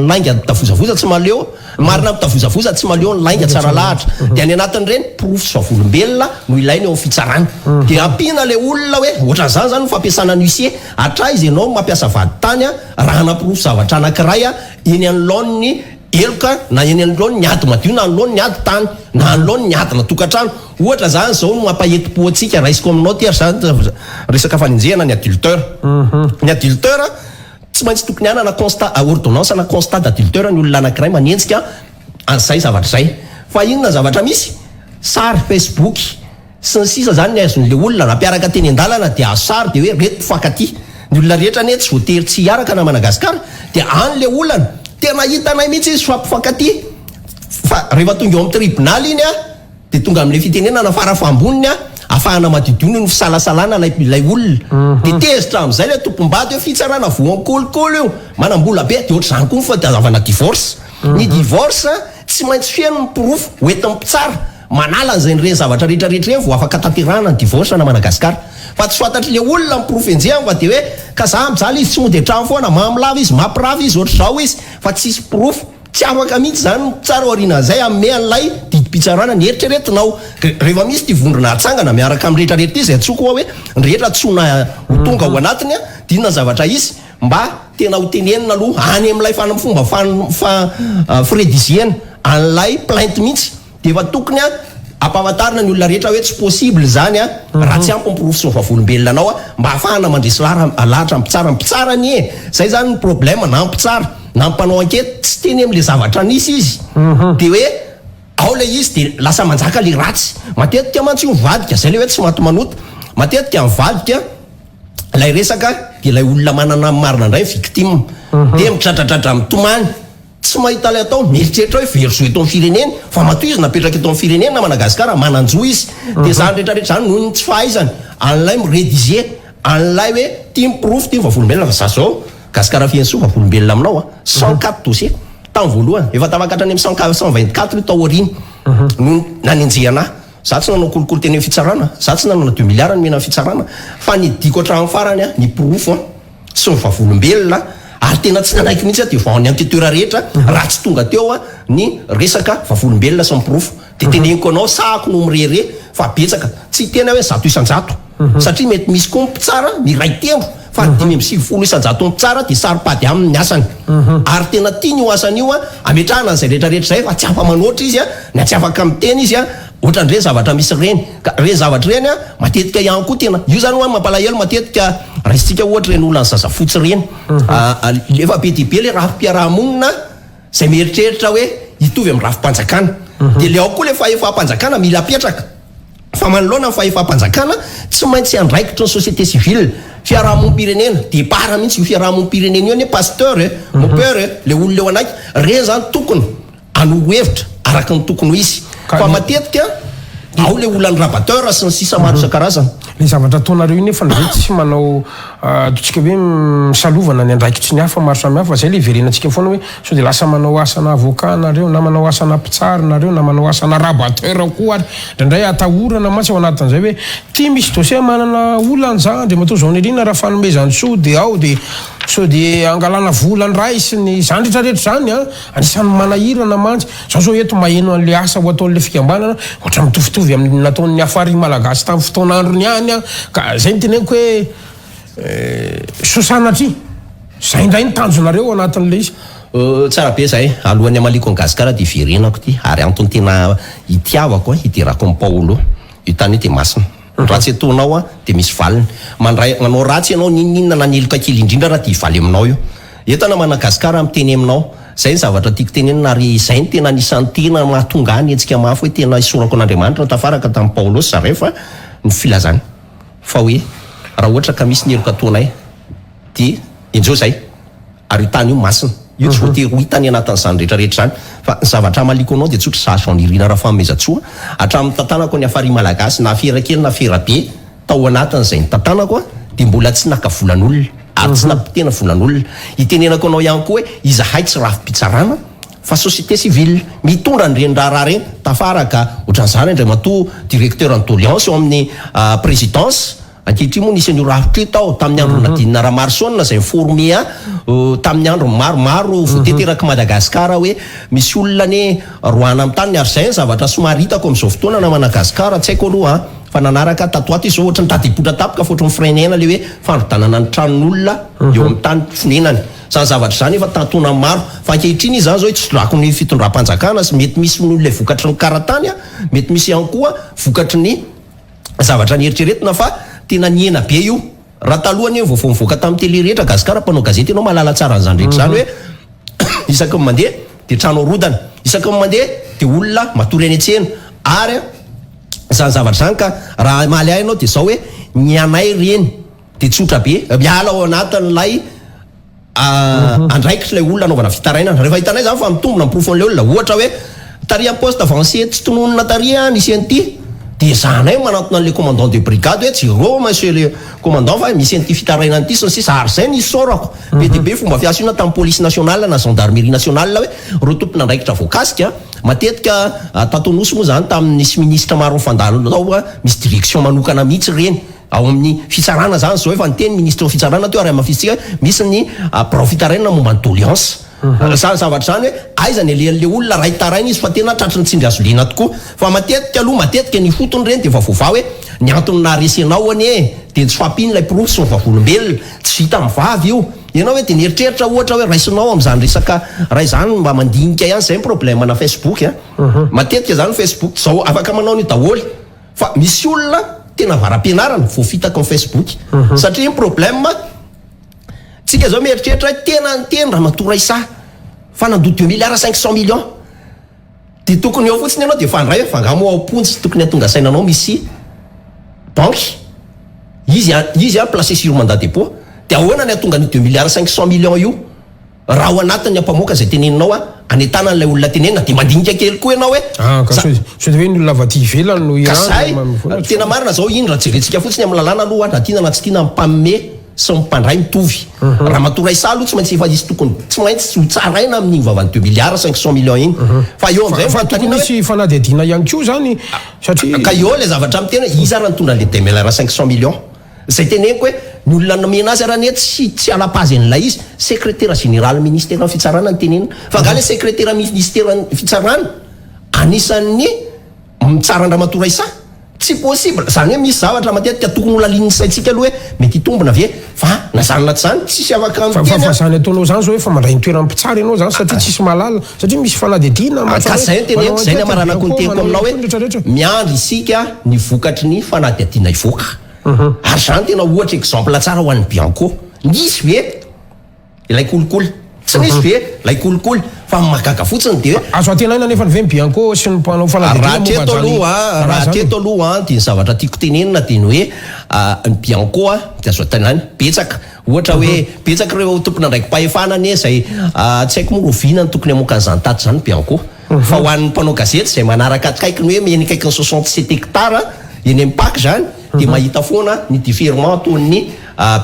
lainga mitavozavoza tsy mahaleo, marina mitavozavoza tsy mahaleo ny lainga tsara lahatra. Dia any anatin'ireny porofo sy vavolombelona no ilaina eo amin'ny fitsarana. Dia ampiana ilay olona hoe ohatran'izany izany ny fampiasana ny huissier. Hatraiza ianao no mampiasa vadintany raha hanaporofo zavatra anankiray eny anoloan'ny Heloka na eny anoloan ny ady madio na anoloan ny ady tany na anoloan ny adina tokantrano. Ohatra zany zao no mampahetim-po antsika, raisiko aminao ty ary zany resaka fanenjehana ny adulteur. Ny adulteur tsy maintsy tokony hanana constat, ordonnance na constat d'adulteur ny olona anakiray manenjika an'izay zavatra izay. Fa inona ny zavatra misy? Sary facebook. Sy ny sisa zany ny azon'le olona raha mpiaraka teny an-dalana dia azo sary dia hoe reto mpifankatia. Ny olona rehetra anie tsy voatery tsy hiaraka na Madagascar dia any le olana. Tena hitanay mihitsy izy fa mpifankatia fa rehefa tonga eo amin'ny tribonaly iny dia tonga amin'le fitenenana farafahamboniny afahana madiodio noho ny fisalasalana ilay ilay olona. Dia tezitra amin'izay le tompom-bady hoe fitsarana voankolikoly io, manam-bola be dia ohatr'izany koa ny fitadiavana divorce. Ny divorce tsy maintsy feno ny porofo hoentin'ny mpitsara. Manala an'izay ireny zavatra rehetra rehetra ireny vao afaka tanterahana ny divorce na Madagascar. Fa tsy fantatry le olona ny porofo enjehany fa de hoe ka za mijaly izy tsy mody an-trano foana, mamo lava izy, mampirafy izy, ohatr'izao izy fa tsisy porofo. Tsy afaka mihitsy izany ny mpitsara aorianan'izay hanome an'ilay didim-pitsarana ny eritreretinao. Rehefa misy ity vondrona atsangana miaraka amin'ny rehetra rehetra ity izay antsoiko hoa hoe ny rehetra antsoina ho tonga ao anatiny dia inona ny zavatra hisy mba tena ho tenenina aloha any amin'ilay fomba firedizena an'ilay plainte mihitsy. Dia efa tokony ampahafantarina ny olona rehetra hoe tsy possible izany raha tsy ampy ny porofo sy ny vavolombelona anao mba hahafahana mandresy lahatra ny mpitsara. Ny mpitsara anie e! Zay zany ny problème na mpitsara. na ny mpanao enquête tsy teny amin'ilay zavatra nisy izy de hoe ao ilay izy de lasa manjaka ilay ratsy. Matetika mantsy io mivadika, zay ilay hoe tsy maty manota. Matetika mivadika ilay resaka de ilay olona manana ny marina indray victime de midradradradra mitomany. Tsy mahita ilay atao, mieritreritra hoe very zo eto amin'ny firenena, fa matoa izy napetraka eto amin'ny firenena, Madagascar, manan-jo izy. Dia izany rehetra rehetra izany noho ny tsy fahaizany an'ilay mi-rediger an'ilay hoe ity ny porofo, ity ny vavolombelona fa za zao Gascar Fiansoa vavolombelona aminao a, 104 dossiers tamin'ny voalohany, efa tafakatra any amin'ny 124 io tao aoriana no nanenjehana ahy. Za tsy nanao kolikoly teny amin'ny fitsarana, za tsy nanana deux milliards nomena ny fitsarana fa nidiko hatramin'ny farany ny porofo. sy ny vavolombelona ary tena tsy nanaiky mihitsy aho devant ny enquêteur rehetra raha tsy tonga teo ny resaka vavolombelona sy ny porofo dia teneniko anao sahako no mirehareha fa betsaka tsy hiteny aho hoe 100% satria mety misy koa ny mpitsara miray tendro fa ny 95% ny mpitsara dia saro-pady aminy ny asany ary tena tiany io asany io ametrahana an'izay rehetra rehetra izay fa tsy afa-manoatra izy na tsy afaka miteny izy Ohatran'ireny zavatra misy ireny. Ka ireny zavatra ireny an, matetika ihany koa tena, io zany hoa mampalahelo matetika, raisintsika ohatra ireny olan'ny zaza fotsy ireny. Efa be dia be ilay rafi-piarahamonina izay mieritreritra hoe hitovy amin'ny rafi-panjakana. Dia ilay ao koa ilay fahefam-panjakana mila apetraka. Fa manoloana ny fahefam-panjakana, tsy maintsy andraikitry ny société civile, fiarahamonim-pirenena, départ mihitsy io fiarahamonim-pirenena io anie pasteur e, mon père e, ilay olona eo anaiky, ireny zany tokony. Hanoro hevitra araka ny tokony ho izy. Fa matetika ao ilay olan'ny rabatteur sy ny sisa maro isan-karazany. Ilay zavatra ataonareo io nefa ve tsy manao ataontsika hoe misalovana ny andraikitry ny hafa maro samihafa, zay ilay iverenantsika foana hoe sao dia lasa manao asana avocat nareo na manao asana mpitsara nareo na manao asana rabatteur koa ary indraindray atahorana mantsy ao anatin'izay hoe ty misy dossier manana olana za Andriamatoa Jaonirina Rafanomezantsoa dia ao dia sao dia angalana vola ndray sy ny zany rehetra rehetra zany an. Anisan'ny manahirana mantsy, zao zao eto maheno an'le asa ho ataon'le fikambanana, ohatra mitovitovy amin'ny nataon'ny Hafari Malagasy tamin'ny fotoan'androny ihany an, ka zay no teneniko hoe soa sanatria, zay indray ny tanjonareo ao anatin'le izy. Tsara be zay, alohan'ny hamaliako an'i Gasikara dia hiverenako ity, ary antony tena itiavako an, hiderako an'i Paolo, io tany io dia masina, ny ratsy ataonao an dia misy valiny, mandray, manao ratsy ianao n'inon'inona na ny heloka kely indrindra ara dia hivaly aminao io. Eto ana Madagascar miteny aminao. Zay ny zavatra tiako tenenina ary izay no tena anisan'ny tena mahatonga ahy nihetsika mafy hoe tena isaorako an'Andriamanitra tafaraka tamin'i Paolo sy zareo fa ny filazany fa hoe raha ohatra ka misy ny heloka ataonay dia enjeo zay ary io tany io masina io tsy voatery ho hita any anatin'izany rehetra rehetra izany fa ny zavatra hamaliako anao dia tsotra za Jean Nirina Rafanomezantsoa hatramin'ny tantanako ny Hafari Malagasy na afera kely na afera be Tao anatin'izay nitantanako dia mbola tsy naka volan'olona ary tsy nampitena volan'olona. Itenenako anao ihany koa hoe izahay tsy rafi-pitsarana fa société civile mitondra an'ireny raharaha ireny. Tafaraka ohatran'izany Andriamatoa Directeur ny doléance eo amin'ny présidence. Ankehitriny moa nisy an'io rafitra io tao tamin'ny andron'i Nadine Ramaroson izay ni-former ahy tamin'ny androny maromaro voateterak'i Madagascar hoe misy olona anie roahana amin'ny taniny ary izay ny zavatra somary hitako amin'izao fotoana namana Gascar tsy haiko aloha an. Fa nanaraka tato ato izy zao ohatry ny tady hipoitra tampoka fa ohatry ny frein-aina le hoe fandrodanana ny tranon'olona eo amin'ny tany fonenany. Zany zavatra zany efa taona maro. Fa ankehitriny izy zany zao hitsidrako ny fitondram-panjakana sy mety misy noho ilay vokatry ny karatany a, mety misy ihany koa vokatry ny zavatra nieritreretina fa tena nihena be io. Raha taloha anie vaovao nivoaka tamin'ny télé rehetra Gasikara mpanao gazety ianao mahalala tsara an'izany rehetra izany hoe isaky ny mandeha dia trano arodana, isaky ny mandeha dia olona matory any an-tsena ary izany zavatra izany ka raha hamaly ahy ianao dia izao hoe ny anay ireny dia tsotra be miala ao anatin'ilay andraikitra ilay olona anaovana fitarainana. Rehefa hitanay izany fa mitombina ny porofon'ilay olona, ohatra hoe tary amin'ny poste avancé tsy tononina tary nisy an'ity, dia ezahanay manantona an'ilay commandant de brigade hoe jereo monsieur le commandant fa misy an'ity fitarainana ity sy ny sisa, ary izay no isaorako be dia be fomba fiasa io na tamin'ny police nationale na gendarmerie nationale hoe ireo tompon'andraikitra voakasika, matetika tato Anosy moa izany tamin'ny nisy ministra maro nifandalo tao, misy direction manokana mihitsy ireny. Ao amin'ny fitsarana zany zao efa niteny ministry ny fitsarana teo ary hamafisintsika hoe misy ny birao fitarainana momba ny doléance. Zany zavatra zany hoe aiza ny alehan'le olona raha hitaraina izy fa tena tratry ny tsindry hazo lena tokoa. Fa matetika aloha matetika ny ifotony ireny dia efa voavaha hoe ny antony naharesy anao anie dia ny tsy fahampian'ilay porofo sy ny vavolombelona. Tsy vita amin'ny vava io. Ianao hoe dia nieritreritra ohatra hoe raisinao amin'izany resaka raha izany mba mandinika ihany zay ny problème ana Facebook a. Matetika zany Facebook zao afaka manao an'io daholo. Fa misy olona tena avara-pianarana voafitaka ao Facebook. Satria ny problème, tsika zao mieritreritra hoe tena niteny Ramatoa Raissa. fa nandoa 2 milliards 500 millions. De tokony eo fotsiny ianao de fandray fa nga moa ao am-ponja tokony hatonga sainanao misy banky izy a placé sur mandat dépôt. De ahoana ny atonga ny 2 milliards 500 millions io raha ao anatin'ny ampamoaka zay teneninao a any tanan'ilay olona tenenina? De mandinika kely koa ianao hoe Ah, ka so de hoe ny olona avy aty ivelany no ka zay tena marina zao iny. Raha jerentsika fotsiny amin'ny lalàna aloha, na tiana na tsy tiana, mpaome sy mpandray mitovy. Raha matoray sa aloha tsy maintsy efa izy tokony tsy maintsy ho tsaraina amin'ny vavany 2 milliards 500 millions iny, fa eo amizay fa tokony misy fanadihadiana ihany ko zany satria ka eo le zavatra mitena izy ara nitondra le 2 milliards 500 millions zay teneniko hoe ny olona nomena azy raha ny tsy alapazy an'ilay izy, secrétaire général ministère ny fitsarana ny tenenina, fa nga le secrétaire ministère ny fitsarana anisan'ny mitsara andramatoa Raissa? Tsy possible zany hoe misy zavatra matetika tokony ho lalin'ny saintsika aloha hoe mety hitombona ve, fa na zany na tsy zany tsisy afaka Fa zany ataonao zany zao hoe fa mandray ny toeran'ny mpitsara ianao zany, satria tsisy mahalala, satria misy fanadihadiana. Ka zay ny teneniko, zay ny amaranako ny teniko aminao hoe miandry isika ny vokatry ny fanadihadiana ivoaka. Ary zany tena ohatra exemple tsara ho an'ny Bianco. Nisy ve ilay kolikoly? Tsy nisy ve ilay kolikoly? Fa mahagaga fotsiny de hoe Azo antenaina nefa ny ve ny Bianco sy ny mpanao raha hatreto aloha, raha hatreto aloha de ny zavatra tiako tenenina de ny hoe ny Bianco a de azo antenaina betsaka. Ohatra hoe betsaka ireo tompona andraiki-pahefana anie zay tsy haiko moa rovina ny tokony hamoaka an'izany taty zany Bianco, fa ho an'ny mpanao gazety zay manaraka akaiky ny hoe eny akaiky ny 67 hectares eny amin'ny PAC zany de mahita foana ny différement ataon'ny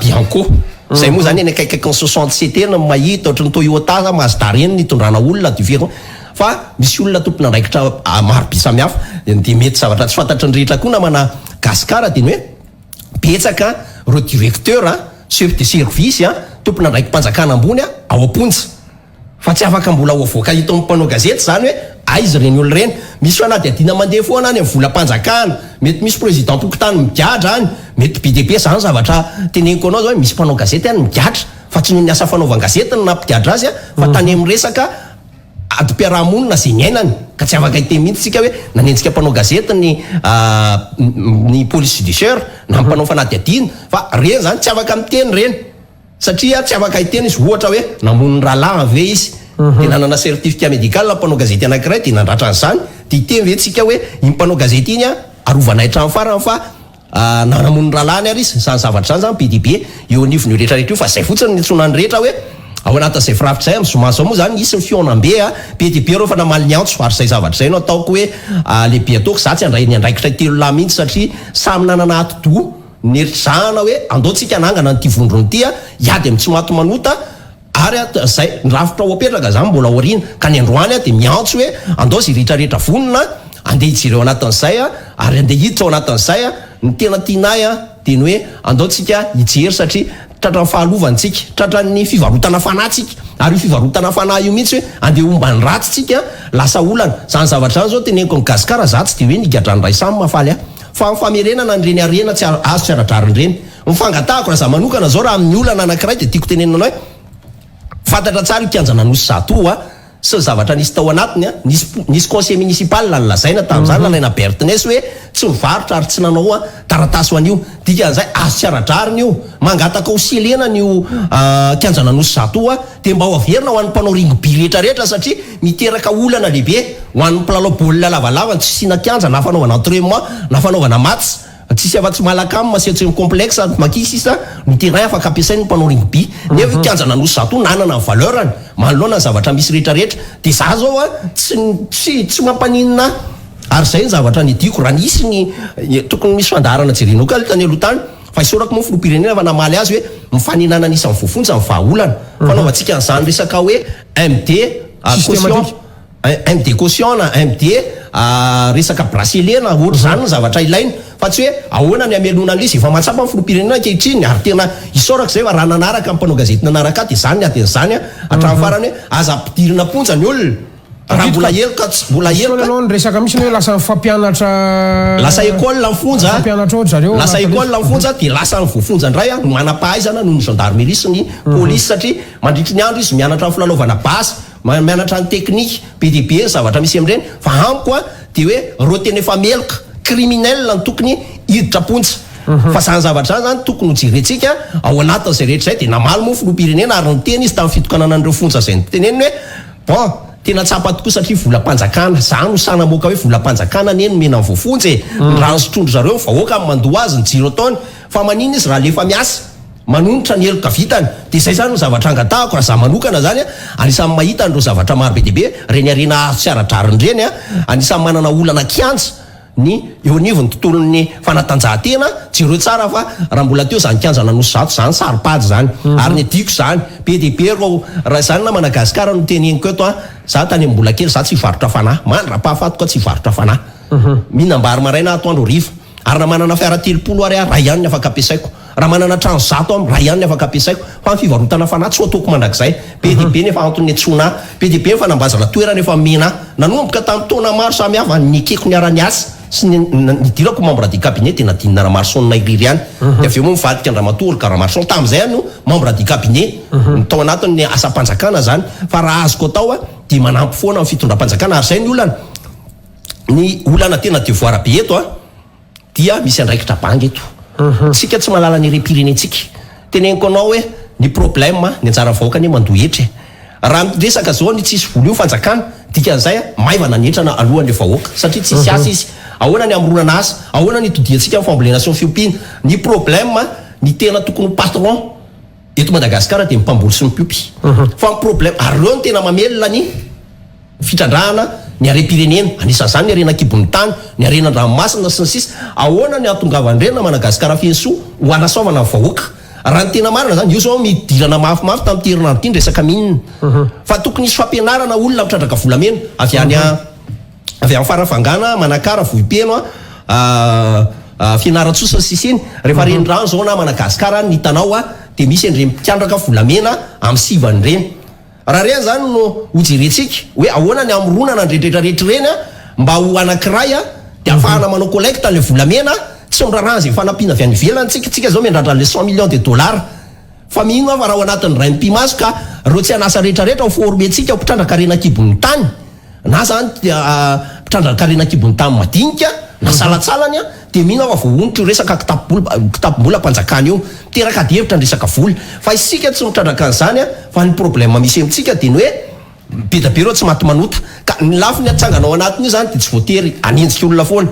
Bianco zay moa zany eny akaikaiky ny 67 eny mahita ohatry ny Toyota, Mazda reny nitondrana olona différent, fa misy olona tompona andraikitra maro be samihafa. De mety zavatra tsy fantatry ny rehetra koa namana Gasikara de ny hoe betsaka reo directeur a, chef de service a, tompona andraiki-panjakana ambony a ao am-ponja, fa tsy afaka mbola ho avoaka hito amin'ny mpanao gazety zany hoe aiza reny olo reny. Misy fanadihadiana mandeha foana any amin'ny volam-panjakana, mety misy président pokotany migadra any, mety be dia be zany. Zavatra teneniko anao zao hoe misy mpanao gazety any migadra, fa tsy noho ny asa fanaovan-gazety no nampigadra azy a, fa tany amin'ny resaka adim-piarahamonina zay niainany, ka tsy afaka hiteny mihitsy tsika hoe nanenjika mpanao gazety ny police judiciaire na mpanao fanadihadiana, fa reny zany tsy afaka miteny reny satria tsy afaka hiteny izy. Ohatra hoe namono ny rahalahy ve izy de nanana certificat médical mpanao gazety anankiray de nandratra an'izany, de hiteny ve tsika hoe iny mpanao gazety iny a arovana hatramin'ny farany fa na namono ny rahalahiny ary izy? Zany zavatra zany zany be dia be eo anivon'io rehetrarehetra io, fa zay fotsiny ny antsonany rehetra hoe ao anatin'izay firafitra zay. Amin'ny zoma zao moa zany misy ny fihaonambe a be dia be reo fa namaly ny antso, ary zay zavatra zay no ataoko hoe lehibe ataoko za tsy handray ny andraikitra telo lahy mihitsy, satria samy nanana atidoha nieritrizahana hoe andao tsika hanangana an'ity vondrona ity a hiady amin'ny tsy maty manota. Ary zay ny rafitra ao apetraka zany mbola aoriana, ka ny androany a de miantso hoe andao zay rehetrarehetra vonona andeha hijery ao anatin'izay a ary andeha hiditra ao anatin'izay a. Ny tena tianay a de ny hoe andao tsika hijery, satria tratran'ny fahalovana tsika, tratran'ny fivarotana fanahy tsika, ary io fivarotana fanahy io mihitsy hoe andeha homba ny ratsy tsika lasa olana zany zavatra zany. Zao teneniko ny Gasikara, za tsy de hoe nigadrany ray samy mahafaly ahy, fa ny famerenana ny reny arena tsy azo tsy ara-drariny reny ny fangatahako. Raha za manokana zao, raha amin'ny olana anankiray de tiako tenenina anao hoe fantatra tsara io kianjana Nosy Zato a sy ny zavatra nisy tao anatiny a. Nisy conseil municipal ny lazaina tamin'izany nalaina Bertines hoe tsy mivarotra ary tsy nanao a taratasy ho an'io, dikan'izay azo tsy ara-drariny io. Mangataka ho selenana io kianjana Nosy Zato a de mba ho averina ho an'ny mpanao rugby rehetrarehetra, satria miteraka olana lehibe ho an'ny mpilalao baolina lavalava ny tsy fisiana kianja na fanaovana entraînement na fanaovana match. Tsisy afa-tsy Malacam sy Atsimo complexe Maki sisa no terrain afaka ampiasain'ny mpanao rugby, nefa io kianjana Nosy Zato nanana ny valeur-ny manoloana ny zavatra misy rehetrarehetra. De za zao a tsy mampaninona ahy, ary zay ny zavatra nidiko raha nisy ny tokony misy fandaharana jerenao ka tany aloha tany. Fa isaorako moa filoham-pirenena fa namaly azy hoe mifaninana ny isan'ny voafonja ny vahaolana fanaovantsika an'izany resaka hoe MD caution, MD caution na MD resaka bracelet na ohatra zany ny zavatra ilaina, fa tsy hoe ahoana ny hamelona an'ilay izy. Efa mahatsapa ny filoham-pirenena ankehitriny, ary tena isaorako zay fa raha nanaraka ny mpanao gazety nanaraka ahy de zany ny adin'izany a hatramin'ny farany hoe aza ampidirina am-ponja ny olona raha mbola heloka tsy mbola heloka. Aloha ny resaka misy ny hoe lasa mifampianatra. Lasa école ny fonja. Mifampianatra ohatra zareo. Lasa école ny fonja, de lasa ny voafonja indray a no manam-pahaizana noho ny gendarmerie sy ny police, satria mandritry ny andro izy mianatra ny filalaovana basy, mianatra ny teknika be dia be ny zavatra misy amin'ireny. Fa amiko a de hoe reo tena efa meloka, criminel, no tokony hiditra am-ponja, fa zany zavatra zany zany tokony ho jerentsika ao anatin'izay rehetra izay. De namaly moa filoham-pirenena ary niteny izy tamin'ny fitokanana an'ireo fonja izay niteneniny hoe Bon, tena tsapa tokoa satria volam-panjakana, za no sahy namoaka hoe volam-panjakana anie nomena ny voafonja e! Ny rano sotroin-dry zareo ny vahoaka no mandoa azy, ny jiro ataony, fa maninona izy raha alefa miasa? Manonitra ny heloka vitany. Dia izay izany no zavatra angatahako, raha za manokana izany an, anisan'ny mahita an'ireo zavatra maro be dia be, ireny harena azo tsy ara-drariny ireny an, anisan'ny manana olana kianja, Ny eo anivon'ny tontolon'ny fanatanjahantena, jereo tsara fa raha mbola teo izany kianjan'Anosizato izany, saro-pady izany. Ary ny adiko izany, be dia be ireo, raha izany na Madagascar no teneniko eto an, za tany amin'ny mbola kely za tsy hivarotra fanahy, mandra-pahafatiko aho tsy hivarotra fanahy. Mihinam-bary maraina atoandro hariva. Ary raha manana fiara 30 ary aho, iray ihany ny afaka ampiasaiko. Raha manana trano 100 aho, iray ihany ny afaka ampiasaiko. Fa ny fivarotana fanahy tsy ho ataoko mandrakizay. Be dia be ny efa antony niantsoana ahy. Be dia be ny fanambazana toerana efa nomena ahy. Nanomboka tamin'ny taona maro samihafa nekeko niara-niasa sy nidirako ho membre du cabinet dia Nadine Ramaroson irery ihany. Dia avy eo moa nivadika an-dRamatoa Olga Ramaroson. Tamin'izay aho no membre du cabinet ny tao anatin'ny asam-panjakana izany. Fa raha azoko atao dia manampy foana ny fitondram-panjakana. Ary izay ny olana. Ny olana tena devoir be eto an, dia misy andraikitra banga eto. Tsika tsy mahalala ny harem-pirenentsika. Teneniko anao hoe ny problème, ny anjara vahoaka anie mandoa hetra e. Raha miresaka zao ny tsisy vola io fanjakana, dikan'izay maivana ny hetra alohan'le vahoaka satria tsisy asa izy. Ahoana ny hamoronana asa? Ahoana ny hitodiantsika amin'ny fambolena sy ny fiompiana? Ny problème, ny tena tokony ho patron eto Madagasikara dia ny mpamboly sy ny mpiompy. Fa ny problème, ary ireo no tena mamelona ny. Fitrandrahana ny harem-pirenena, anisan'izany ny harena an-kibon'ny tany, ny harena an-dranomasina, sy ny sisa Ahoana ny hahatongavan'ireny na Madagasikara feno soa ho hanasoavana ny vahoaka? Raha ny tena marina izany, io izao nidirana mafimafy tamin'ity herinandro ity ny resaka mine. Fa tokony hisy fampianarana olona mitrandraka volamena avy any avy any Farafangana, Manakara, Vohipeno, Fianarantsoa sy ny sisa iny. Rehefa renirano izao na Madagasikara any ny hitanao dia misy an'ireny mpitrandraka volamena amin'ny sivana ireny. Raha ireny izany no ho jerentsika, hoe ahoana ny hamoronana an'ireny rehetra rehetra ireny mba ho anankiray dia ahafahana manao collecte an'ilay volamena, tsy miraharaha an'izay fanampiana avy any ivelany tsika, tsika izao miandrandra an'ilay 100 millions de dollars. Fa mino aho fa raha ao anatin'ny iray mipi-maso ka ireo tsy an'asa rehetra rehetra ho former-tsika ho mpitrandraka harena an-kibon'ny tany, na zany mpitrandraka harena an-kibon'ny tany madinika na salantsalany dia mino aho fa voahonitra io resaka kitapom-bolam-panjakana io. Miteraka ady hevitra ny resaka vola. Fa isika tsy mitrandraka an'izany fa ny problème misy amintsika dia ny hoe be dia be ireo tsy maty manota. Ka ny lafiny atsangana ao anatin'io izany dia tsy voatery hanenjika olona foana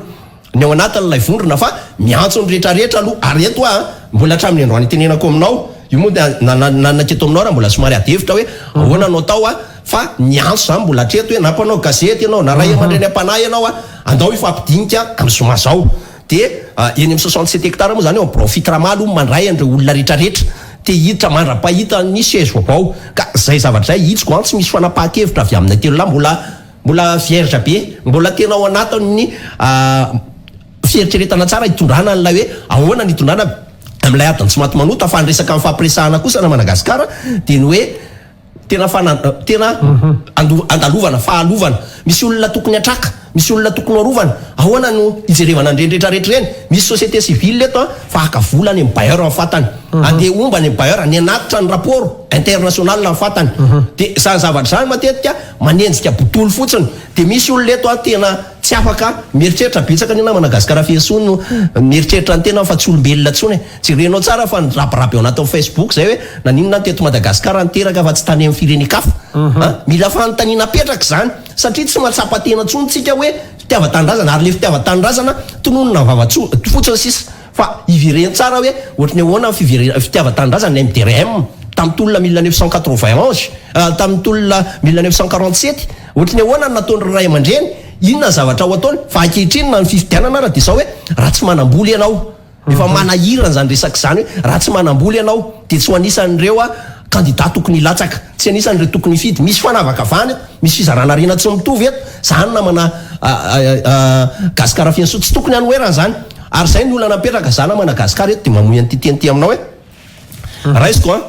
ny ao anatin'ilay vondrona fa miantso ny rehetra rehetra aloha. Ary eto aho mbola hatramin'ny androany itenenako aminao io moa dia nanana-keto aminao raha mbola somary ady hevitra hoe ahoana no atao fa ny antso izany mbola hatreto hoe na mpanao gazety ianao na ray aman-dreny am-panahy ianao andao hifampidinika amin'ny zoma izao. Dia eny amin'ny 67 hectares moa izany eo amin'ny birao Fitrama aloha no mandray an'ireo olona rehetrarehetra te hiditra mandra-pahita ny siège vaovao. Ka izay zavatra izay hitsiko an, tsy misy fanapahan-kevitra avy aminay telo lahy, mbola mbola vierge be, mbola tena ao anatin'ny fieritreretana tsara hitondrana an'ilay hoe ahoana ny hitondrana amin'ilay adin'ny tsy maty manota, fa ny resaka mifampiresahana kosa na Madagasikara dia ny hoe Tena fana, tena andalovana, fahalovana. Misy olona tokony hatraka, misy olona tokony ho arovana. Ahoana no hijerevana an'ireny rehetra rehetra ireny? Misy société civile eto an, fa haka vola any amin'ny bailleur ny fatany. Andeha homba any amin'ny bailleur, ny hanatitra ny rapport international ny fatany. Dia izany zavatra izany matetika manenjika botolo fotsiny. Dia misy olona eto an, tena tsy afaka mieritreritra, betsaka anie namana Gasikara Fehintsoa no mieritreritra ny tenany fa tsy olombelona intsony e. Jerenao tsara fa nirabiraby ao anatin'ny Facebook zay hoe naninona aho teto Madagascar niteraka fa tsy tany amin'ny firenen-kafa a! Mila fanontaniana apetraka izany satria tsy mahatsapa tena intsony tsika hoe fitiavan-tanindrazana ary le fitiavan-tanindrazana tononina vava fotsiny sisa fa ivereno tsara hoe ohatry ny ahoana ny fiverena fitiavan-tanindrazana ny MDRM tamin'ny tolona 1991 tamin'ny tolona 1947 ohatry ny ahoana ny nataon'ny ray aman-dreny inona ny zavatra ho ataony fa ankehitriny na ny fifidianana ara dia izao hoe raha tsy manam-bola ianao Efa manahirana izany resaka izany hoe raha tsy manam-bola ianao dia tsy ho anisan'ireo kandida tokony hilatsaka, tsy anisan'ireo tokony hifidy. Misy fanavakavahana eto, misy fizarana harena tsy mitovy eto. Izany namana Gasikara Fiansoa, tsy tokony hanoherana izany. Ary izay ny olana mipetraka, za namana Gasikara eto dia mamoy an'ity teny ity aminao hoe raisiko an.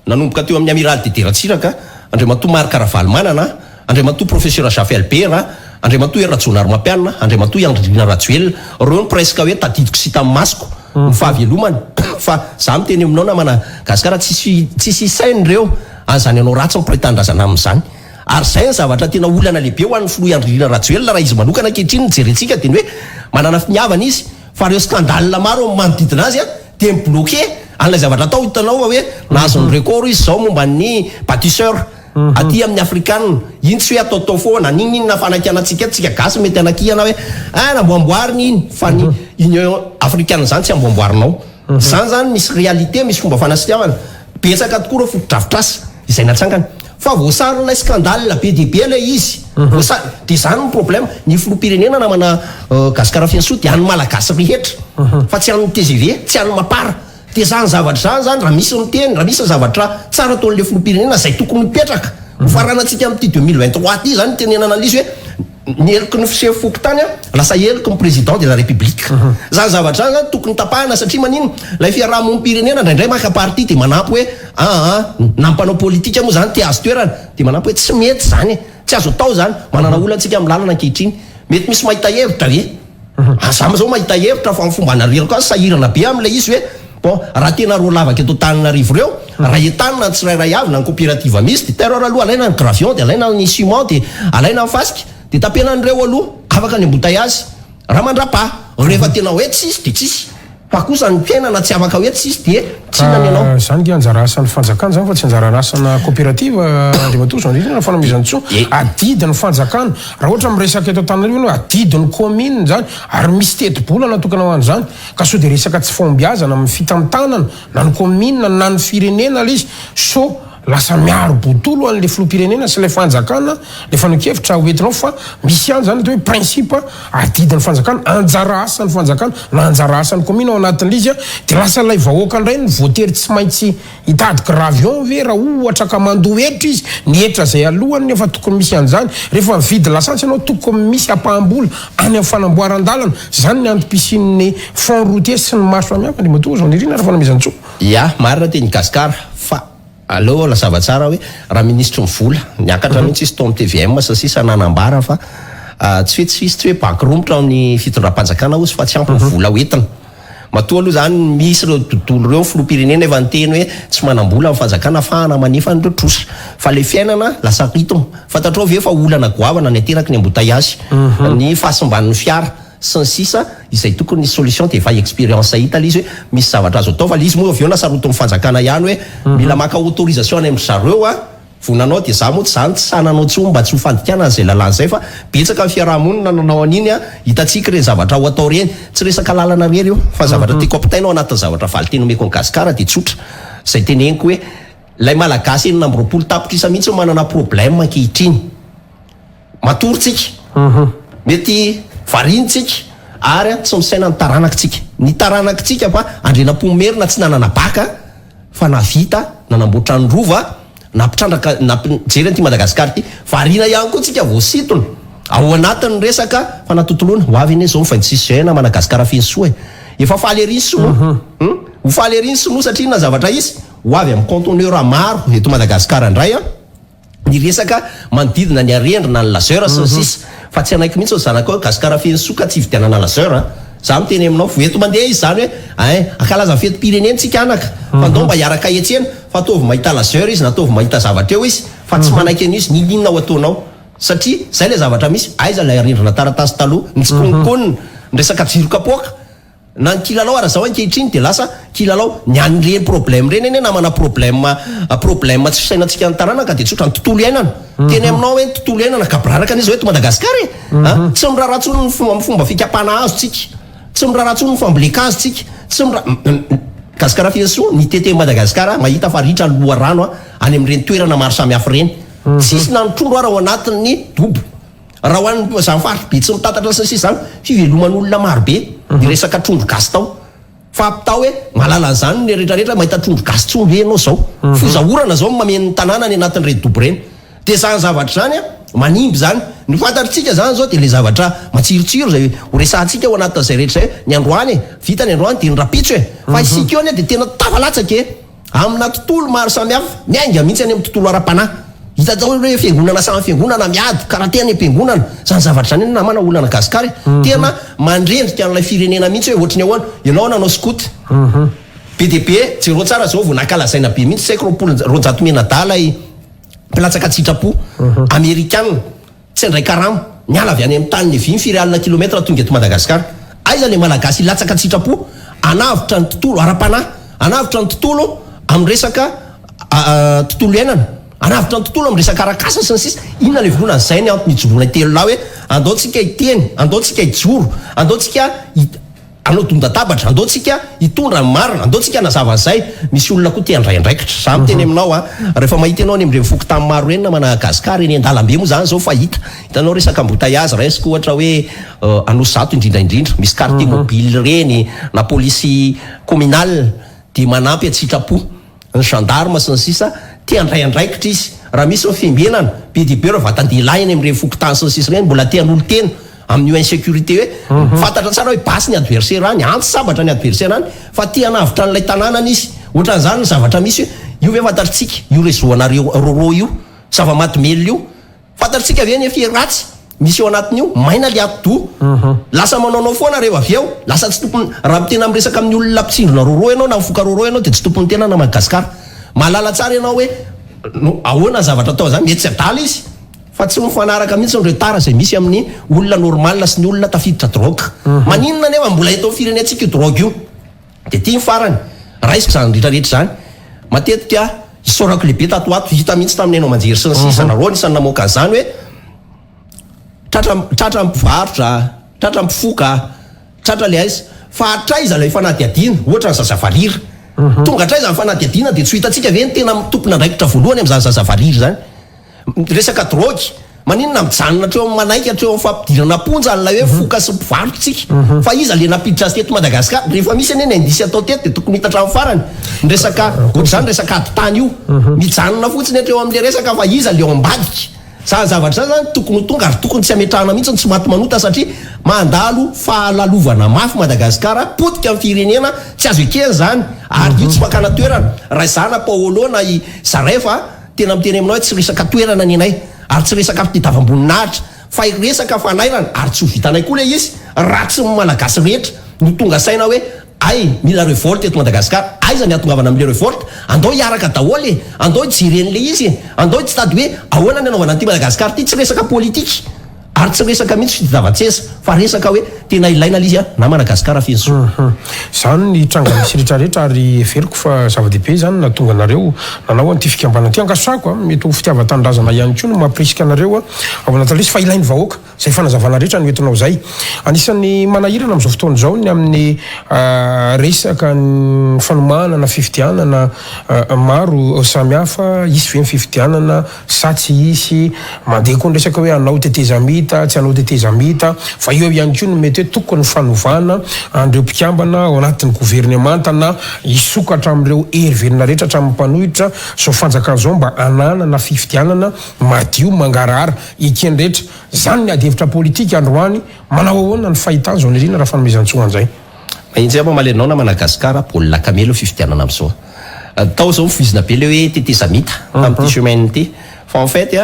Nanomboka teo amin'ny Amiraly Didier Ratsiraka, Andriamatoa Marc Ravalomanana, Andriamatoa Professeur Zafy Albert, Andriamatoa Hery Rajaonarimampianina, Andriamatoa Andry Nirina Rajoelina, ireo no presque hoe tadidiko sy hitan'ny masoko ny fahavelomany fa za miteny aminao namana Gasikara tsisy tsisy isaina ireo an'izany hanao ratsy ny mpiray tanindrazana aminy izany ary izay ny zavatra tena olana lehibe ho an'ny filoha Andry Nirina Rajoelina raha izy manokana ankehitriny no jerentsika dia ny hoe manana finiavana izy fa ireo scandale maro manodidina azy Dia mi-bloquer an'ilay zavatra atao, hitanao fa hoe nahazo ny record izy izao momba ny bâtisseur. Aty amin'ny afrikanina, iny tsy hoe ataotao foana, n'inon'inona fanakianantsika eto, tsika gasy mety hanakiana hoe ah namboamboarina iny, fa ny union africaine zany tsy amboamboarinao. Zany zany misy réalité, misy fomba fanasitrahana. Betsaka tokoa ireo fotodrafitrasa izay natsangana. Fa voasaron'ilay scandale be dia be ilay izy. Voasa- dia izany ny problème. Ny filoham-pirenena namana Gascar Fiansoa dia an'ny Malagasy rehetra fa tsy an'ny tgv, tsy an'ny Mapar. Dia izany zavatra izany izany raha misy miteny, raha misy ny zavatra tsara ataon'ilay filoham-pirenena izay tokony hipetraka, ho faranantsika amin'ity 2023 ity izany hitenenana an'izy hoe ny heloky ny chef fokontany lasa heloky ny président de la république. Izany zavatra izany izany tokony tapahana satria maninona? Ilay fiaraha-monim-pirenena indraindray maka parti dia manampy hoe aa na mpanao politika moa izany te hahazo toerana dia manampy hoe tsy mety izany e, tsy azo atao izany, manana olana tsika amin'ny lalana ankehitriny. Mety misy mahita hevitra ve? Za zao mahita hevitra fa ny fomba anarerako azy sahirana be amin'ilay izy hoe bon raha tena roa lavaka eto Antananarivo ireo raha entanina ny tsirairay avy na ny coopérative misy dia terreur aloha alaina ny gravion dia alaina ny ciment dia alaina ny fasika dia tapenan'ireo aloha afaka ny embouteillage raha mandrapaha rehefa tena hoe tsisy dia tsisy. Fa kosa ny fiainana tsy afaka hoe tsisy dia tsinona ny anao. Zany nge anjara asan'ny fanjakana zany fa tsy anjara asana coopérative Andriamatoa Jean Nirina Fanomezantsoa. Adidin'ny fanjakana. Raha ohatra miresaka eto Antananarivo ianao adidin'ny commune zany ary misy tetibola natokana ho an'izany. Ka sao dia resaka tsy fahombiazana amin'ny fitantanana na ny commune na ny firenena ilay izy sao Lasa miaro botolo an'ilay filoham-pirenena sy ilay fanjakana ilay fanehoan-kevitra ho entinao fa misy ihany izany atao hoe principe adidin'ny fanjakana, anjara asan'ny fanjakana na anjara asan'ny kaomina ao anatin'ilay izy dia lasa ilay vahoaka indray no voatery tsy maintsy hitady gravion ve raha ohatra ka mandoa hetra izy, ny hetra izay alohany nefa tokony misy an'izany, rehefa mividy lasantsy ianao tokony misy ampaham-bola any amin'ny fanamboaran-dalana, izany ny antom-pisian'ny fonds routier sy ny maro samihafa Andriamatoa Jean Nirina Rafanomezantsoa. Ya, marina teny Gascar fa aleo lazava tsara hoe raha minisitry ny vola, niakatra mihitsy izy tao amin'ny tvm sy ny sisa nanambara fa tsy hoe tsy hisy, tsy hoe banky romotra ao amin'ny fitondram-panjakana hozy fa tsy ampy ny vola hoentina. Matoa aloha izany misy ireo dodolo ireo, ny filoham-pirenena efa niteny hoe tsy manam-bola ny fanjakana afahana manefa an'ireo trosa. Fa ilay fiainana lasa rythme. Fantatrao ve fa olana goavana ny ateraky ny embouteillage, ny fahasimban'ny fiara. sy ny sisa izay tokony hisy solution dia efa experience hita ilay izy hoe misy zavatra azo atao fa ilay izy moa avy eo nasarotin'ny fanjakana ihany hoe mila maka autorisation any amin-dry zareo a vao nanao dia za moa tsy zany tsy sahy nanao intsony mba tsy ho fandikana an'izay lalàna izay fa betsaka ny fiaraha-monina nanao an'iny a hitantsika ireny zavatra ho atao ireny tsy resaka lalana irery io fa zavatra tiako ampitaina ao anatin'ny zavatra valinteny omeko an'i Gasikara dia tsotra izay teneniko hoe ilay malagasy 26 tapitrisa mihitsy no manana problème ankehitriny. Matory tsika, mety variana tsika ary tsy misaina ny taranaky tsika. Ny taranaky tsika fa Andrianampoinimerina tsy nanana baka fa nahavita nanamboatra ny rova, nampitrandraka, nampijery an'ity Madagasikara ity. Variana ihany koa tsika voasintona ao anatin'ny resaka fanatontoloana. Ho avy anie izao ny 26 juin na Madagasikara feno soa e. Efa faly ery ny sinoa. Ho faly ery ny sinoa satria inona zavatra hisy? Ho avy amin'ny conteneur maro eto Madagasikara indray an. ny resaka manodidina ny arendrina, ny laser sy ny sisa Fa tsy hanaiky mihitsy ny zanakao hoe Gasikara feno soa ka tsy hividianana laser a! Za miteny aminao, vao eto mandeha izy zany hoe ein, hankalaza ny fetim-pirenena tsika anaka, fa ndao mba hiaraka hiantsena, fa ataovy mahita laser izy na ataovy mahita zavatra eo izy, fa tsy manaiky an'io izy, n'inon'inona ho ataonao. Satria zay ilay zavatra misy, aiza ilay arendrina taratasy taloha, ny tsikononkonona, ny resaka jiro kapoaka. Na ny kilalao ara zao ankehitriny dia lasa kilalao ny an'ireny problème ireny anie namana problème problème tsy fisainantsika ny taranaka dia tsotra ny tontolo iainana teny aminao hoe ny tontolo iainana gaboraraka anie zao eto Madagascar e a tsy miraharaha intsony ny fomba fomba fikapana hazo tsika tsy miraharaha intsony ny fambolen-kazo tsika tsy mira Gasikara Fihasoa ny TT Madagascar mahita fa ritra ny loharano any amin'ireny toerana maro samihafa ireny tsisy na ny trondro ara ao anatin'ny dobo Raha ho an'ny zany faritra be tsy mitatatra sy ny sisa zany, fiveloman'olona maro be ny resaka trondro gasy tao. Fa ampitao hoe mahalala an'izany ny rehetra rehetra, mahita trondro gasy tsony ve ianao zao? Foza orana zao no mameno ny tanàna any anatin'ireny dobo ireny. Dia zany zavatra zany an, manimba izany. Ny fantatritsika zany zao dia ilay zavatra matsirotsiro izay ho resahantsika ao anatin'izay rehetra izay, ny androany e, vita ny androany dia ny rahampitso e. Fa isika eo anie dia tena tafalatsaka e. Amina tontolo maro samihafa, miainga mihitsy any amin'ny tontolo ara-panahy. Hita daholo hoe fiangonana samy fiangonana miady, karate any am-piangonana. Izany zavatra izany anie namana olana Gasikara e. Tena mandrendrika an'ilay firenena mihitsy hoe ohatry ny ahoana. Ianao nanao scout. Be dia be, jereo tsara izao vao nankalazaina be mihitsy, tsy haiko 20, 200 mianadahy ilay mpilatsaka an-tsitrapo amerikana. Tsy handray karama. Miala avy any amin'ny tany niaviany firy alina kilometra tonga eto Madagascar. Aiza le Malagasy hilatsaka an-tsitrapo hanavotra ny tontolo ara-panahy, hanavotra ny tontolo amin'ny resaka tontolo iainana. Hanavotra ny tontolo amin'ny resaka arak'asa sy ny sisa Inona ilay vonoana? Izay ny antony ijoroanay telo lahy hoe andao tsika hiteny, andao tsika hijoro, andao tsika hanao don-databatra, andao tsika hitondra ny marina, andao tsika hanazava an'izay. Misy olona koa te handray andraikitra. Za miteny aminao a, rehefa mahita ianao any amin'ireny fokontany maro ireny na Madagascar, eny an-dalambe moa izany izao fahita. Hitanao resaka embouteillage, raisiko ohatra hoe Anosizato indrindra indrindra, misy quartier mobile ireny na polisy communale dia manampy an-tsitrapo. ny gendarme sy ny sisa te handray andraikitra izy, raha misy ny fiambenana, be dia be ireo vatan-dehilahy eny amin'ireny fokontany sy ny sisa ireny mbola te hanolo-tena amin'io insécurité hoe fantatra tsara hoe basy ny adversaire any, antsy sabatra ny adversaire any fa te hanavotra an'ilay tanànany izy, ohatran'izany ny zavatra misy hoe io ve fantatritsika io réseau anareo rôrô io, zava-mahadomelina io. Fantatritsika ve ny effet ratsy misy eo anatin'io? Maina le atidoha. Lasa manaonao foana rehefa avy eo. Lasa tsy tompony, raha tena miresaka amin'ny olona mpitsindrona roro ianao na mifoka roro ianao dia tsy tompon'ny tena na Madagascar. Mahalala tsara ianao hoe no ahoana ny zavatra atao zany. Mety tsy adala izy fa tsy mifanaraka mihitsy ny retard izay misy amin'ny olona normal sy ny olona tafiditra drogue. Maninona nefa mbola eto amin'ny firenentsika io drogue io? Dia ity ny farany, raisiko izany rehetra rehetra izany. Matetika isaorako lehibe tato ho ato, hita mihitsy tamin'ny haino aman-jery sy ny sisa, nareo anisan'ny namoaka an'izany hoe tratra tratra mpivarotra, tratra mpifoka, tratra ilay aiza. Fa hatraiza ilay fanadihadiana, ohatra ny zaza varira. Tonga hatraiza ny fanadihadiana dia tsy ho hitantsika ve ny tena tompon'andraikitra voalohany amin'izany zaza varira izany. Resaka drogue, maninona mijanona hatreo amin'ny manaiky hatreo amin'ny fampidirana am-ponja an'ilay hoe foka sy mpivarotra isika? Fa iza le nampiditra azy teto Madagascar? Rehefa misy anie ny indice atao teto dia tokony hita hatramin'ny farany ny resaka ohatr'izany resaka ady tany io. Mijanona fotsiny hatreo amin'le resaka fa iza le ao ambadika? Zany zavatra zany zany tokony ho tonga ary tokony tsy hametrahana mihitsy ny tsy maty manota satria mandalo fahalalovana mafy Madagascar, potika ny firenena, tsy azo ekena izany ary io tsy fakana toerana. Raha izaho na Paolo na i Zaref a, Tena miteny aminao aho tsy resaka toerana ny anay ary tsy resaka fitediavam-boninahitra fa resaka fanairana ary tsy ho vitanay koa ilay izy raha tsy ny Malagasy rehetra no tonga saina hoe hay mila revolte eto Madagascar, aiza ny hahatongavana amin'ilay revolte? Andao hiaraka daholo e! Andao hijery an'ilay izy e! Andao hitady hoe ahoana ny hanaovana an'ity Madagascar ity, tsy resaka politika. Ary tsy resaka mihitsy fitadiavan-tseza fa resaka hoe tena ilaina ilay izy a, na Madagascar feno soa. Izany ny tranga misy retraretra ary heveriko fa zava-dehibe izany nahatonga anareo nanao an'ity fikambanana ity. Ankasitrahako a, mety ho fitiavan-tanindrazana ihany koa no mampirisika anareo ao anatin'ilay izy fa ilain'ny vahoaka izay fanazavana rehetra no entinao izay. Anisan'ny manahirana amin'izao fotoana izao ny amin'ny resaka ny fanomanana fifidianana maro samihafa, hisy ve ny fifidianana? Sa tsy hisy? Mandeha koa ny resaka hoe hanao tetezamita, tsy hanao tetezamita, fa eo ihany koa ny mety hoe tokony fanovana an'ireo mpikambana ao anatin'ny governemanta na hisokatra amin'ireo hery velona rehetra hatramin'ny mpanohitra izao fanjakana izao mba hananana fifidianana madio, mangarahara, eken'ny rehetra. Izany ny ady hevitra politika androany. Manao ahoana ny fahitana izao Nirina Rafanomezantsoa an'izay? Mahitsy aho mamaly anao na Madagascar baolina kamelo fifidianana amzao. Tao zao voizina be le hoe tetezamita tamin'ity semaine ity fa en fait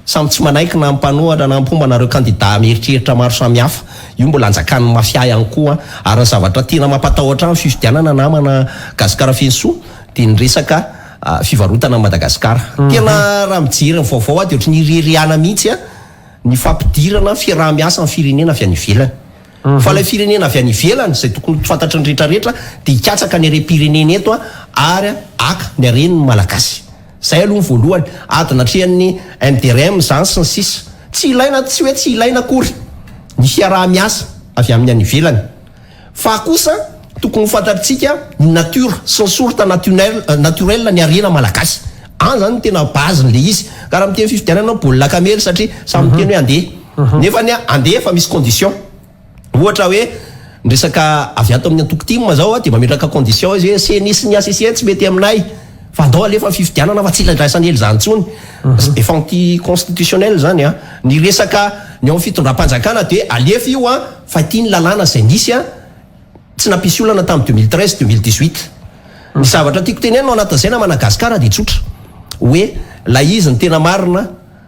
samy tsy manaiky na mpanohatra na mpomba nareo candidat mieritreritra maro samihafa. Io mbola anjakan'ny mafia ihany koa ary ny zavatra tena mampatahotra ahy ny fifidianana namana Gasikara Fenosoa dia ny resaka fivarotana an'i Madagasikara. Tena raha mijery ny vaovao aho dia ohatry ny ireharehana mihitsy ny fampidirana fiaraha-miasa amin'ny firenena avy any ivelany. Fa ilay firenena avy any ivelany izay tokony ho fantatry ny rehetra rehetra dia hikatsaka ny harem-pirenena eto ary haka ny haren'ny Malagasy. Izay aloha ny voalohany. Ady natrehan'ny MDRM izany sy ny sisa. Tsy ilaina, tsy hoe tsy ilaina akory ny fiaraha-miasa avy amin'ny any ivelany. Fa kosa tokony ho fantatritsika ny nature sy ny sorte naturelle naturelle ny harena Malagasy. Any izany no tena base-n'ilay izy. Ka raha miteny fifidianana ianao baolina kamely satria samy miteny hoe andeha. Nefa anie andeha fa misy condition. Ohatra hoe ny resaka avy ato amin'ny antoko tim zao dia mametraka condition izy hoe ceni sy ny HCC tsy mety aminay fa andao alefa ny fifidianana fa tsy ilandraisana ela izany intsony. Efa anti constitutionnel izany an. Ny resaka ny ao amin'ny fitondram-panjakana dia alefa io an fa ity ny lalàna izay nisy an tsy nampisy olana tamin'ny 2013, 2018. Ny zavatra tiako tenenina ao anatin'izay namana Gascar dia tsotra hoe ilay izy ny tena marina.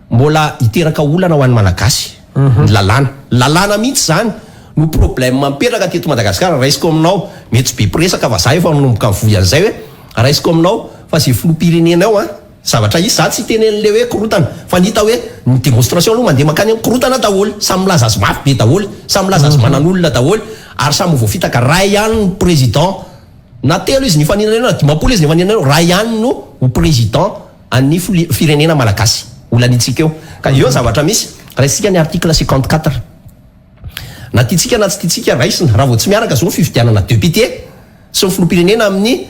Mbola hiteraka olana ho an'ny Malagasy ny lalàna. Lalàna mihitsy izany no problème mipetraka teto Madagasikara. Raisiko aminao, mety tsy be mpiresaka fa za efa nanomboka nivoy an'izay hoe raisiko aminao fa izay filoham-pirenena eo an, zavatra hisy, za tsy hiteny an'ilay hoe korontana fa ny hita hoe ny démonstration aloha mandeha mankany amin'ny korontana daholo, samy milaza azy mafy be daholo, samy milaza azy manan'olona daholo ary samy ho voafitaka. Ray ihany ny président, na telo izy nifaninana eo na 50 izy nifaninana eo, ray ihany no ho président. an'ny firenena malagasy holaniantsika eo. Ka eo ny zavatra misy, raisintsika ny article 54. Na tiantsika na tsy tiantsika raisina, raha vao tsy miaraka izao ny fifidianana député sy ny filoham-pirenena amin'ny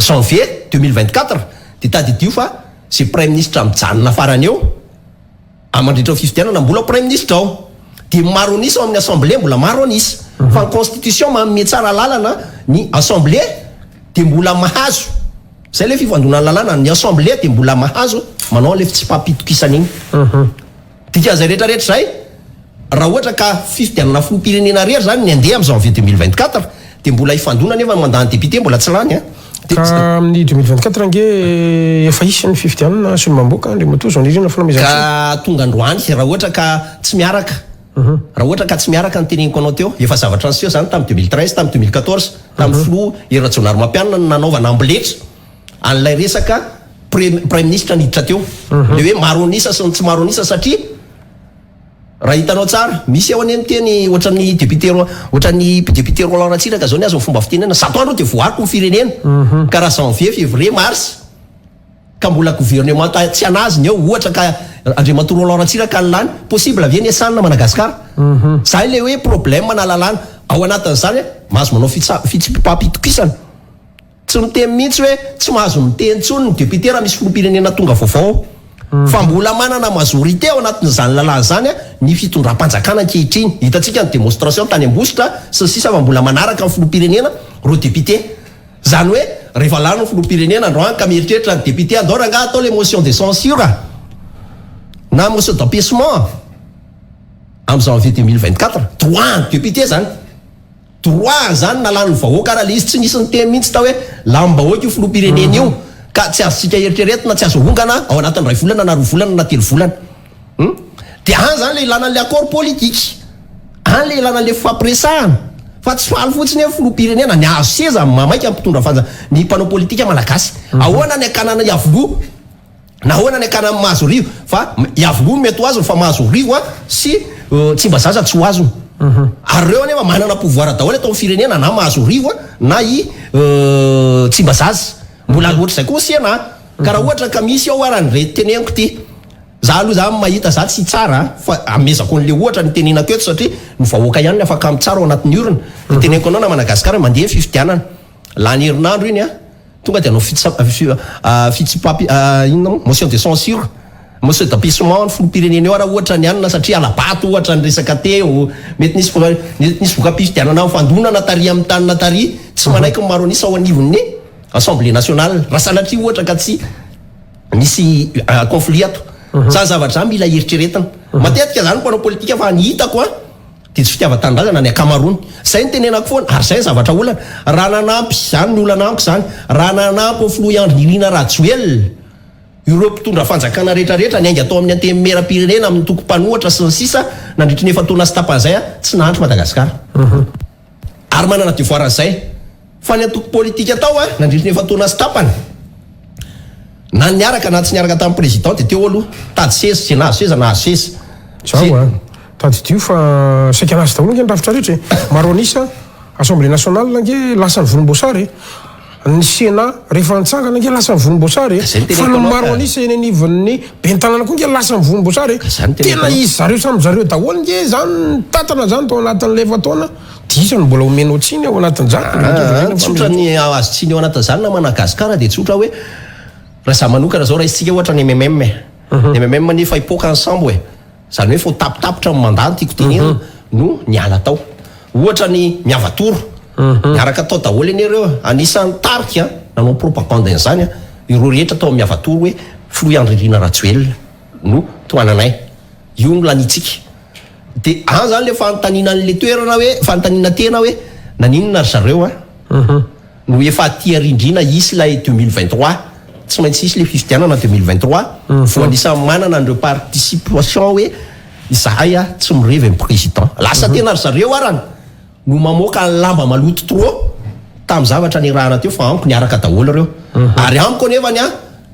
janvier 2024 dia tadidio fa izay praiminisitra mijanona farany eo mandritra ny fifidianana mbola praiminisitra ao. Dia maro an'isa ao amin'ny assemblée mbola maro an'isa. Fa ny constitution manome tsara lalana ny assemblée dia mbola mahazo. Zay le fifandonan'ny lalàna, ny assemblée dia mbola mahazo manao an'le fitsipaham-pitokisana iny. Dikan'izay rehetra rehetra izay, raha ohatra ka fifidianana filoham-pirenena irery zany ny andeha amin'ny janvier 2024 dia mbola hifandona nefa ny mandat-n'ny député mbola tsy lany an. Ka amin'ny 2024 ange efa hisy ny fifidianana solombavambahoaka Andriamatoa Jean Nirina Fanomezantsoa. Ka tonga androany raha ohatra ka tsy miaraka, raha ohatra ka tsy miaraka ny teneniko anao teo, efa zavatra niseho zany tamin'ny 2013, tamin'ny 2014, tamin'ny filoha Hery Rajaonarimampianina no nanaovana amboletra an'ilay resaka praiminisitra niditra teo, le hoe maro an'isa sy ny tsy maro an'isa satria raha hitanao tsara, misy ao anie miteny ohatran'ny député ohatran'ny député Roland Ratsiraka zao ny azy ny fomba fitenena, 100 andro dia voariko ny firenena, ka raha janvier, février, mars ka mbola gouvernement tsy anazy ny eo, ohatra ka Andriamatoa Roland Ratsiraka ny lany, possible ve ny hiasanina Madagascar? Zay le hoe problème na lalàna, ao anatin'izany mahazo manao fitsipipam-pitokisana. Tsy miteny mihitsy hoe tsy mahazo miteny intsony ny député raha misy filoham-pirenena tonga vaovao ao. Fa mbola manana majorité ao anatin'izany lalàna izany ny fitondram-panjakana ankehitriny. Hitantsika ny démonstration tany Ambositra sy ny sisa fa mbola manaraka ny filoham-pirenena ireo député. Izany hoe rehefa lany ny filoham-pirenena androany ka mieritreritra ny député andao rangaha atao ilay motion de censure na motion d'empêchement amin'ny janvier 2024. Droit ny député izany. Droit zany na lanin'ny vahoaka ara le izy tsy nisy niteny mihitsy tao hoe lanim-bahoaka io filoham-pirenena io ka tsy azontsika eritreretina tsy azo ahongana ao anatin'ny iray volana na roa volana na telo volana hum de any zany le ilana an'le accord politique any le ilana an'le fifampiresahana fa tsy faly fotsiny hoe filoham-pirenena ny azo seza mamaika ny mpitondra fanja ny mpanao politika malagasy ahoana ny akanana Iavoloha Nahoana ny akana Mahazoarivo fa Iavoloha no mety ho azony fa Mahazoarivo sy Tsimbazaza tsy ho azony. Ary ireo anefa manana pouvoir daholo eto amin'ny firenena na Mahazoarivo na i Tsimbazaza. Mbola ohatr'izay koa Sénat. Ka raha ohatra ka misy ao ara ny re teneniko ity. Za aloha zany mahita za tsy hitsara fa amezako an'le ohatra ny tenenako eto satria ny vahoaka ihany ny afaka mitsara ao anatin'ny urne. Dia teneniko anao na Madagascar mandeha ny fifidianana. Lany herinandro iny an. Tonga dia hanao fitsipampi inona moa? Motion de censure, motion d'empêchement ny filoham-pirenena eo raha ohatra ny anona satria hala-bato ohatra ny resaka teo, mety nisy mety nisy voka-pifidianana nifandonana tary amin'ny tany tary, tsy manaiky ny maro an'isa ao anivon'ny Assemblée nationale raha sanatria ohatra ka tsy misy conflit ato. Zany zavatra zany mila eritreretina. Matetika zany mpanao politika fa ny hitako an, Dia tsy fitiavan-tanindrazana ny ankamaroany. Izay no tenenako foana, ary izay ny zavatra olana. Raha nanampy, izany ny olana amiko izany, raha nanampy ny Filoha Andry Nirina Rajoelina, ireo mpitondra fanjakana rehetra rehetra, niainga tao amin'ny Antenimierampirenena, amin'ny antoko mpanohatra sy ny sisa, nandritry ny efa-taona sy tapany izay, tsy nahantra Madagasikara. Ary manana devoir an'izay. Fa ny antoko politika tao, nandritry ny efa-taona sy tapany, na niaraka na tsy niaraka tamin'ny président dia teo aloha, tady seza, izay nahazo seza nahazo seza. Zao an! Tadidio fa saika nahazo daholo ange ny rafitra rehetra e! Maro an'isa, Assemblée nationale ange lasan'ny volomboasary e! Ny Sénat rehefa nitsangana ange lasan'ny volomboasary e! Fa ny maro an'isa eny anivon'ny ben'ny tanàna koa ange lasan'ny volomboasary e! Tena izy zareo samy zareo daholo ange zany nitantana zany tao anatin'ilay efa-taona, dia iza no mbola omenao tsiny ao anatin'izany? Aa, tsotra ny azo tsiny ao anatin'izany na Madagascar dia tsotra hoe raha za manokana zao raisintsika ohatra ny mmm e! Ny mmm anie efa hipoka ny sambo e! Izany hoe vao tapitapitra ny mandat no tiako tenenina no niala tao. Ohatra ny Miavatoro, niaraka tao daholo anie ireo e. Anisan'ny tarika nanao propagande an'izany ireo rehetra tao amin'ny Miavatoro hoe Filoha Andry Nirina Rajoelina no tohananay. Io no laniantsika. Dia any izany ilay fanontaniana an'ilay toerana hoe, fanontaniana tena hoe naninona ry zareo an? No efa aty arindrina hisy ilay 2023, tsy maintsy hisy ilay fifidianana 2023, vao anisan'ny manana an'ireo participation hoe izahay tsy mirevy amin'ny président. Lasa tena ry zareo arany no mamoaka ny lamba maloto trop tamin'ny zavatra niarahana teo fa amiko niaraka daholo ireo. Ary amiko anefany an,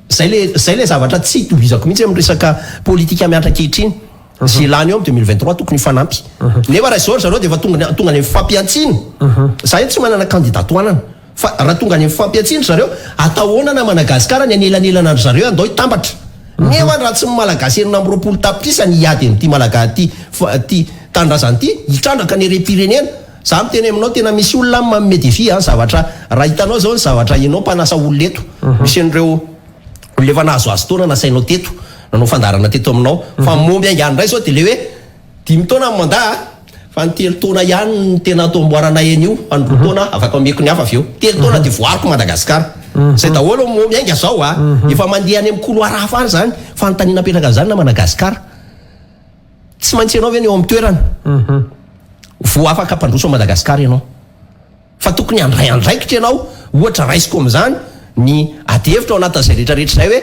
zay le zay le zavatra tsy itovizako mihitsy amin'ny resaka politika mihatra ankehitriny. Ze lany eo am 2023 tokony hifanampy. Nefa raha izao ry zareo dia efa tonga tonga any amin'ny fampihantsiana. Za io tsy manana candidat tohanana. Fa raha tonga any amin'ny fampiantsiny ry zareo, atao ahoana namana Gasikara ny hanelanelana an-dry zareo andao hitambatra. Nefa raha tsy ny Malagasy 26 tapitrisa ny hiady amin'ity Malaga ity ity tanindrazana ity, hitrandraka ny harem-pirenena. Za miteny aminao tena misy olona any manome défi an, zavatra raha hitanao zao ny zavatra enao mpanasa olona eto, misy an'ireo olona efa nahazoazo taona nasainao teto, nanao fandaharana teto aminao, fa momba haingana indray zao de le hoe Dimy taona ny mandat a! Fa ny telo taona ihany no tena atao amboaranay an'io, fa ny roa taona afaka omeko ny hafa avy eo. Telo taona dia voariko Madagascar. Zay daholo no miainga zao a! Efa mandeha any amin'ny couloir hafa any zany. Fanontaniana apetraka an'izany namana Gascar. Tsy maintsy ianao ve no eo amin'ny toerana? Vao afaka hampandroso an'i Madagascar ianao. Fa tokony handray andraikitra ianao, ohatra raisiko amin'izany ny adihevitra ao anatin'izay rehetra rehetra izay hoe,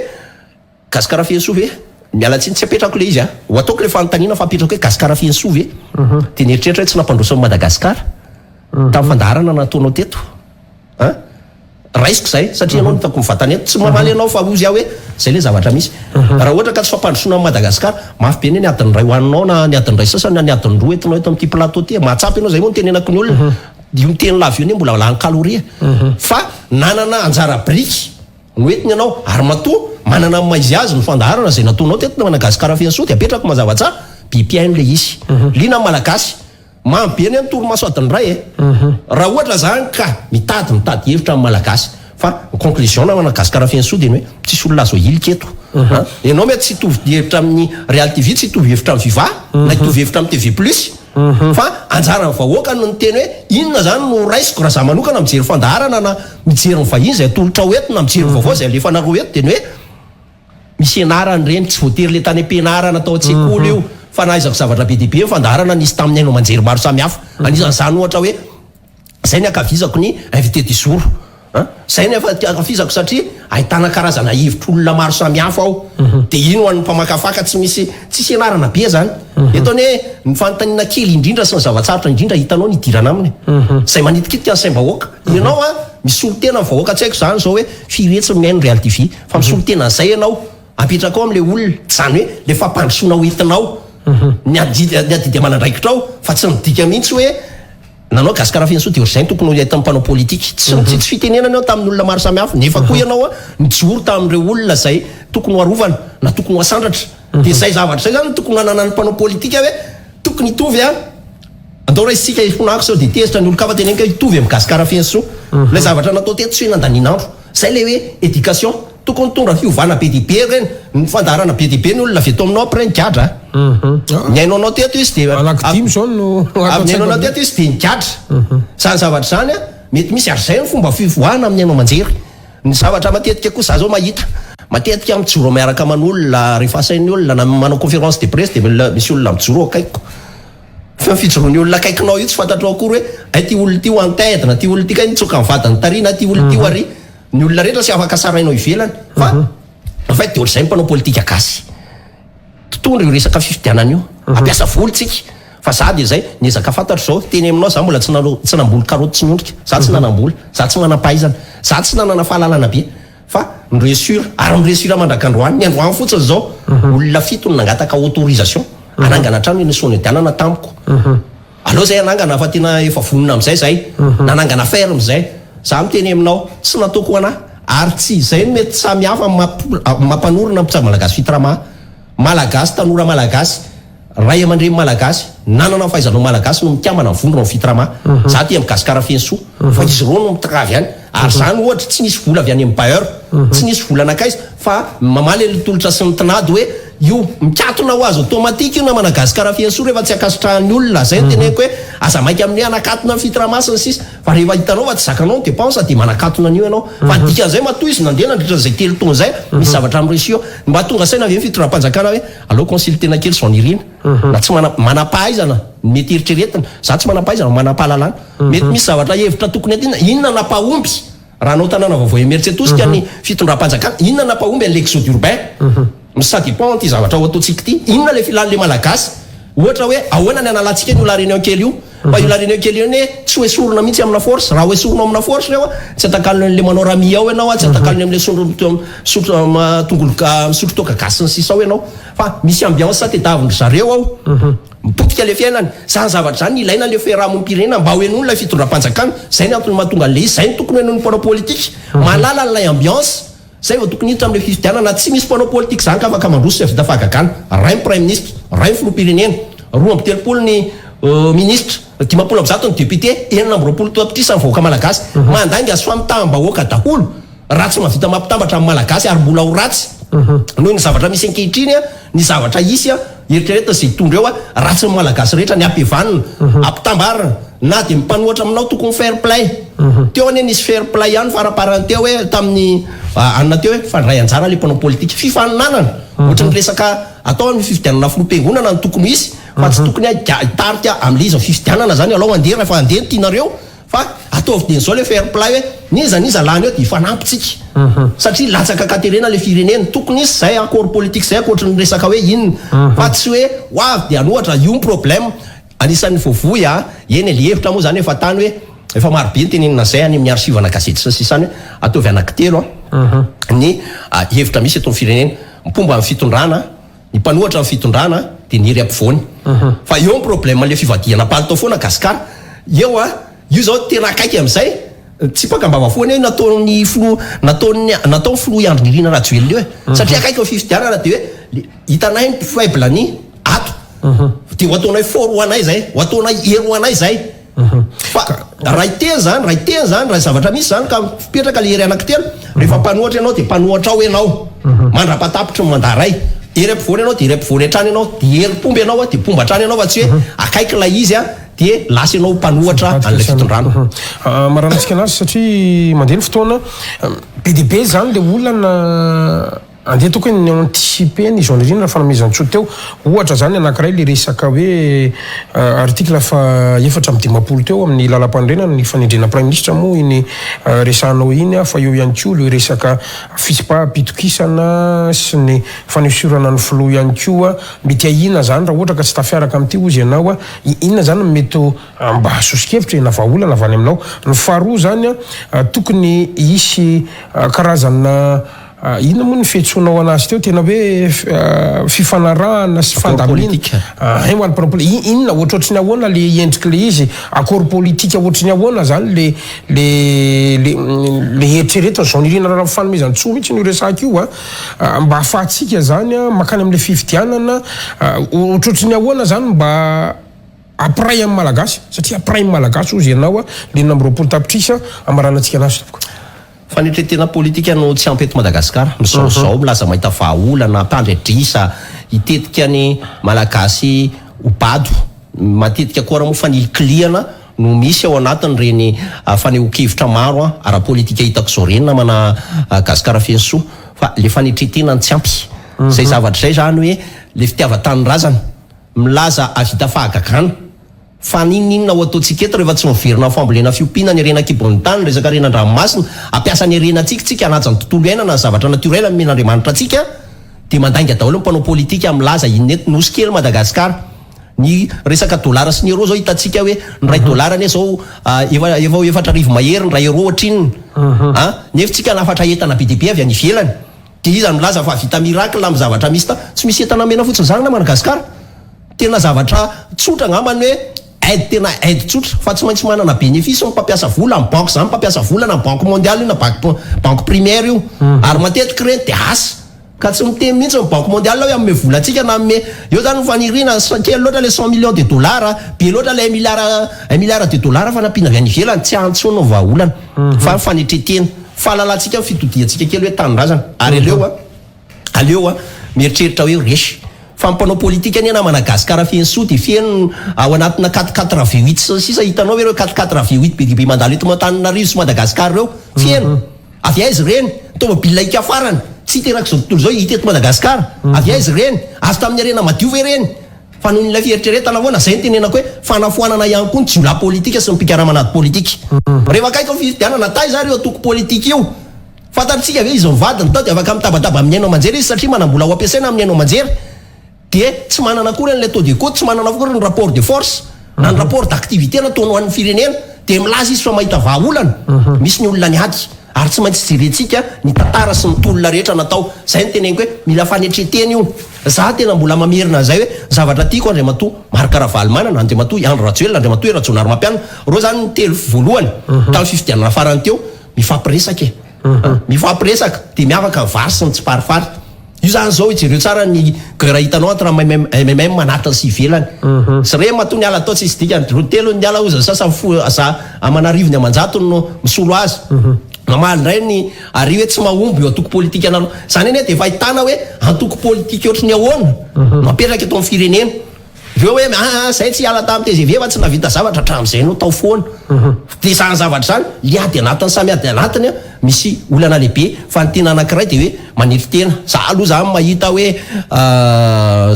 Gasikara Fenosoa ve? Miala tsiny tsy apetrako ilay izy a! Ho ataoko ilay fanontaniana fa apetrako hoe Gasikara Fenosoa ve? Dia nieritreritra hoe tsy nampandroso an'i Madagasikara tamin'ny fandaharana nataonao teto an! Raisiko izay satria ianao no hitako mivantana eto. Tsy mamaly anao fa hozy aho hoe izay ilay zavatra misy. Raha ohatra ka tsy fampandrosoana an'i Madagasikara, mafy be anie ny adiny iray ho anao na ny adiny iray sasany na ny adiny roa entinao eto amin'ity plateau ity e! Mahatsapa ianao izay moa no tenenako ny olona. Io miteny lava io anie mbola lany calorie fa nanana anjara biriky. No entiny ianao ary matoa manana ny maha izy azy ny fandaharana izay nataonao teto Madagascar Fenosoa dia apetrako mazava tsara be mpihaino ilay izy. Liana ny Malagasy. Mamy be anie ny torimaso adiny iray e. Raha ohatra izany ka mitady mitady hevitra ny Malagasy. Fa ny conclusion na Madagascar Fenosoa dia ny hoe tsisy olona azo ahilika eto. An! Ianao mety tsy hitovy hevitra amin'ny Real TV, tsy hitovy hevitra amin'ny Viva, na hitovy hevitra amin'ny TV Plus. Fa anjaran'ny vahoaka no miteny hoe inona izany no raisiko raha za manokana mijery fandaharana na mijery ny vahiny izay atolotrao eto na mijery ny vaovao izay alefanareo eto dia ny hoe misy ianarana ireny, tsy voatery le tany am-pianarana tao an-tsekoly io fa nahaizako zavatra be dia be ny fandaharana nisy tamin'ny haino aman-jery maro samihafa. Anisan'izany ohatra hoe Zay ny ankavizako ny invité du jour an! Zay ny ankafizako satria ahitana karazana hevitr'olona maro samihafa ao. Dia iny ho an'ny mpamakafaka tsy misy tsisy ianarana be zany. Eto anie ny fanontaniana kely indrindra sy ny zava-tsarotra indrindra hitanao ny hidirana aminy. Zay manitikitika ny saim-bahoaka. Ianao an, misolo tena ny vahoaka tsy haiko zany zao hoe firy hetsy no mihaino Real TV fa misolo tena an'izay ianao. Apetrakao amin'ilay olona, izany hoe ilay fampandrosoana ho entinao, ny adidy ny adidy aman'andraikitrao fa tsy midika mihitsy hoe nanao Gasikara Fenosoa dia ohatr'izay no tokony ho entin'ny mpanao politika. Tsy mitsitsy fitenenana eo tamin'ny olona maro samihafa nefa koa ianao nijoro tamin'ireo olona izay tokony ho arovana na tokony ho asandratra. Dia izay zavatra izay izany no tokony hananan'ny mpanao politika hoe tokony hitovy an! Andao raisintsika hifonako sao dia tezitra ny olon-kafa teneniko hoe hitovy amin'i Gasikara Fenosoa. Ilay zavatra natao teto tsy hoe nandaniana andro. Izay ilay hoe éducation. Tokony mitondra fiovana be dia be ireny, ny fandaharana be dia be ny olona avy eto aminao après nigadra a. Nihaino anao teto izy dia Malaky dimy izao no avy nihaino anao teto izy dia nigadra. Izany zavatra izany a, mety misy ary izay no fomba fivoahana amin'ny haino aman-jery. Ny zavatra matetika koa za zao mahita, matetika mijoro miaraka aman'olona rehefa asain'ny olona na manao conférence de presse dia misy olona mijoro eo akaikiko. Fa ny fijoroan'ny olona akaikinao io tsy fantatrao akory hoe hay ity olona ity ho en-tête na ity olona ity kay nitsoaka ny vadiny tary na ity olona ity ho ary. Ny olona rehetra tsy afaka sarainao ivelany fa en fait de ohatr'izay ny mpanao politika gasy. Mpitondra io resaka fifidianana io. Hampiasa vola tsika. Fa za dia zay, ny ezaka fantatro zao, teny aminao za mbola tsy nanao tsy namboly karaoty tsy miondrika. Za tsy nanambola, za tsy manampahaizana, za tsy nanana fahalalana be fa mi-reussir ary mi-reussir mandrak'androany. Ny androany fotsiny zao olona fito no nangataka autorisation hanangana trano eny Soanierana tamiko. Aleo zay hanangana fa tena efa vonona amizay zay, nanangana ferme zay, za miteny aminao tsy nataoko ho anah ary tsy izay no mety samy hafa amin'ny mampanorina ny mpitsabo malagasy fitrama, malagasy tanora malagasy, ray aman-dreny malagasy, nanana ny fahaizanao malagasy no mikambana mivondrona ao fitrama, za aty amin'ny gasikara fenosoa fa izy ireo no mitravy any ary zany ohatra tsy nisy vola avy any amin'ny bailleur, tsy nisy vola nankaiza fa mamaly an'ilay tolotra sy ny tinady hoe Io mikatona ho azy automatique io namana Gasikara Fiansoa rehefa tsy ankasitrahan'ny olona, zay no teneniko hoe aza maika amin'ny hoe hanakatona ny Fitrama sy ny sisa fa rehefa hitanao fa tsy zakanao ny dépense dia manakatona an'io ianao fa ny dikan'izay matoa izy nandeha nandritra an'izay telo taona izay misy zavatra mi-réussi eo mba tonga saina ve ny fitondram-panjakana hoe aleo consulter-na kely Jean Nirina na tsy mana manam-pahaizana ny mety eritreretina za tsy manam-pahaizana manam-pahalalana mety misy zavatra hevitra tokony entina inona nampahomby Raha hanao tanàna vaovao Imerintsiatosika ny fitondram-panjakana, inona nampahomby an'ilay exode urbain? Ça dépend an'ity zavatra ho ataontsika ity. Inona ilay filan'ilay Malagasy? Ohatra hoe ahoana ny hanalantsika an'io La Réunion kely io? Fa io La Réunion kely io anie tsy ho esorina mihitsy amina force. Raha ho esorinao amina force ireo, tsy atakalony an'ilay manao rami ao ianao, tsy atakalony amin'ilay sondro misotro tongolo misotro toaka gasy sy ny sisa ao ianao. Fa misy ambiance tedavin-dry zareo ao. Mipotika le fiainany. Zany zavatra zany ilaina le fiarahamonim-pirenena mba ho henoiny ilay fitondram-panjakana. Zay ny antony mahatonga an'le izy. Zay no tokony ho henoin'ny mpanao politika. Mahalala an'ilay ambiance. Zay vao tokony hiditra amin'le fifidianana. Tsy misy mpanao politika zany ka afaka mandroso sy hahavita fahagagana. Ray ny praiminisitra, ray ny filoham-pirenena, 32 ny ministra, 150 ny député, 26 tapitrisa ny vahoaka malagasy. Mandainga sy famitaham-bahoaka daholo. Raha tsy mahavita mampitambatra ny Malagasy ary mbola ho ratsy noho ny zavatra misy ankehitriny ny zavatra hisy, eritreretina izay hitondra eo, ratsy ny Malagasy rehetra, ny ampihavanina, ampitambarina, na dia ny mpanohatra aminao tokony fair play. Teo anie nisy fair play ihany faraparany teo hoe tamin'ny anona teo hoe fandray anjara le mpanao politika. Fifaninanana, ohatry ny resaka atao amin'ny fifidianana filoham-piangonana no tokony hisy fa tsy tokony hitarika amin'ilay izy ny fifidianana zany alao andeha rehefa andeha ny tianareo. Fa ataovy dieny zao le fair play hoe n'iza n'iza lany eo dia hifanampy tsika. Satria latsaka ankaterena le firenena. Tokony hisy zay accord politique zay ankoatry ny resaka hoe inona. Fa tsy hoe ho avy dia hanohatra, io ny problème. Anisan'ny voavoy a, eny e, le hevitra moa zany efa tany hoe efa maro be ny tenenina an'izay any amin'ny archive-na gazety sy ny sisa any hoe ataovy anankitelo ny hevitra misy eto amin'ny firenena. Mpomba ny fitondrana. Ny mpanohatra ny fitondrana dia ny hery ampovoany. Fa eo ny problème le fivadihana palitao foana Gascar. Eo a, io zao tena akaiky amin'izay, tsy mpaka-mbava foana io nataon'ny filoha nataon'ny nataon'ny filoha Andry Nirina Rajoelina io e. Satria akaiky ny fifidianana dia hoe le hitanay ny faible ny ato. Dia ho ataonay fort ho anay zay, ho ataonay hery ho anay zay. Fa raha hiteny zany, raha hiteny zany, raha zavatra misy zany ka mipetraka le hery anankitelo, rehefa mpanohatra ianao dia mpanohatra ao ianao mandra-patapitry ny mandat iray. Hery ampovoany ianao dia hery ampovoany hatrany ianao, dia hery mpomba ianao dia mpomba hatrany ianao fa tsy hoe akaiky ilay izy dia lasa ianao mpanohatra an'ilay fitondrana. Maranantsika anazy satria mandeha ny fotoana, be dia be zany le olana. Andeha ataoko hoe ni-anticiper ny Jean Nirina Fanomezantsoa teo. Ohatra izany anankiray ilay resaka hoe article faha 54 teo amin'ny lalampanorenana ny fanendrena praiminisitra moa iny resahanao iny fa eo ihany koa ilay resaka fitsipaham-pitokisana sy ny fanesorana ny filoha ihany koa. Mety ahiana izany raha ohatra ka tsy tafiaraka amin'ity hozy ianao. Inona izany no mety ho mba soso-kevitra e na vahaolana avy any aminao. Ny faharoa izany tokony hisy karazana Inona moa ny fiantsoanao anazy teo? Tena hoe fifanarahana sy fandaminana. Hay ho an'ny mpanao politika. Inona ohatrohatry ny ahoana le endrik'ilay izy? Accord politique ohatry ny ahoana zany le le le le eritreretina Jean Nirina Ramafanomezantsoa mihitsy no resaka io a. Mba ahafahantsika zany mankany amin'ilay fifidianana ohatrohatry ny ahoana zany mba hampiray amin'ny Malagasy satria hampiray ny Malagasy hozy ianao le 26 tapitrisa hamaranantsika anazy tompoko. Fanetren-tena politika no tsy ampy eto Madagasikara. Mizaozao, milaza mahita vahaolana, mpandry adrisa, hitetika ny Malagasy ho bado. Matetika koa ary moa fanilikilihana no misy ao anatin'ireny fanehoan-kevitra maro ara-politika hitako izao ireny namana Gasikara Fenosoa. Fa le fanetren-tena no tsy ampy. Izay zavatra izay izany hoe le fitiavan-tanindrazana milaza hahavita fahagagana. Fa n'inon'inona ho ataontsika eto rehefa tsy miverina amin'ny fambolena fiompiana ny harena an-kibon'ny tany, ny resaka harena an-dranomasina, hampiasa ny harenantsika tsika hanaja ny tontolo iainana, ny zavatra naturel nomen'Andriamanitra antsika, dia mandainga daholo ny mpanao politika milaza inona eto, nosy kely Madagascar, ny resaka dollar sy ny euro zao hitantsika hoe ny iray dollar anie zao efa efa ho 4000 mahery ny iray euro ohatrinona an, nefa tsika hanafatra entana be dia be avy any ivelany, dia iza no milaza fa hahavita miracle amin'ny zavatra misy ta, tsy misy entana mena fotsiny zany na Madagascar. Tena zavatra tsotra angamba ny hoe aide tena aide tsotra fa tsy maintsy manana bénéfice ny mpampiasa vola, ny banque zany mpampiasa vola na banque mondiale io na banque banque primaire io ary matetika ireny dia asa ka tsy miteny mihitsy ny banque mondiale hoe hanome vola antsika na hanome eo zany ny faniriana kely loatra le 100 millions de dollars be loatra le un milliard un milliard de dollars fanampiana avy any ivelany tsy antsoina ho vahaolana fa ny fanetretena fahalalantsika ny fitodiantsika kely hoe tanindrazana ary aleo a Aleo a mieritreritra hoe resy. Fa ny mpanao politika anie namana Gasikara feno soa dia feno ao anatina quatre quatre V huit sy ny sisa hitanao ve ireo quatre quatre V huit be dia be mandalo eto Antananarivo sy Madagascar ireo? Feno. Avy aiza ireny? Tomobile hika farany tsy hita erak'izao tontolo izao hita eto Madagascar. Avy aiza ireny? Azo tamin'ny harena madio ve ireny? Fa noho ilay fieritreretana foana, izay no tenenako hoe fanafoanana ihany koa ny jiolahy politika sy ny mpikaramanady politika. Rehefa akaiky ny fifidianana, taiza ary io antoko politika io? Fantatritsika ve izy mivady ny tao dia afaka mitabataba amin'ny haino aman-jery izy satria manam-bola ho ampiasaina amin'ny haino aman-jery dia tsy manana akory an'ilay taux de cote, tsy manana akory ny rapport de force na ny rapport d'activité nataony ho an'ny firenena dia milaza izy fa mahita vahaolana. Misy ny olona niady. Ary tsy maintsy jerentsika ny tantara sy ny tolona rehetra natao. Zay no teneniko hoe mila fanetren-tena io. Za tena mbola mamerina an'izay hoe zavatra tiako Andriamatoa Marc Ravalomanana, Andriamatoa Andry Rajoelina, Andriamatoa Hery Rajaonarimampianina, ireo zany ny telo voalohany tamin'ny fifidianana farany teo, mifampiresaka e. Mifampiresaka dia miavaka ny vary sy ny tsiparifary. Io zany zao jereo tsara ny guerre hitanao entre mmm anatiny sy ivelany. Sy re matoa niala tao tsisy dikany. Roa telo ny niala ozy ny sasany fo za aman'arivony amanjatony no misolo azy. Mamaly indray ny ary hoe tsy mahomby io antoko politika anareo. Zany anie dia efa ahitana hoe antoko politika ohatry ny ahoana no apetraka eto amin'ny firenena. Ireo hoe aa zay tsy hiala tamin'ny tgv fa tsy nahavita zavatra hatramin'izay no tao foana. Dia izany zavatra izany, le ady anatiny samy ady anatiny an, misy olana lehibe fa ny tena anankiray dia hoe manetry tena. Za aloha zany mahita hoe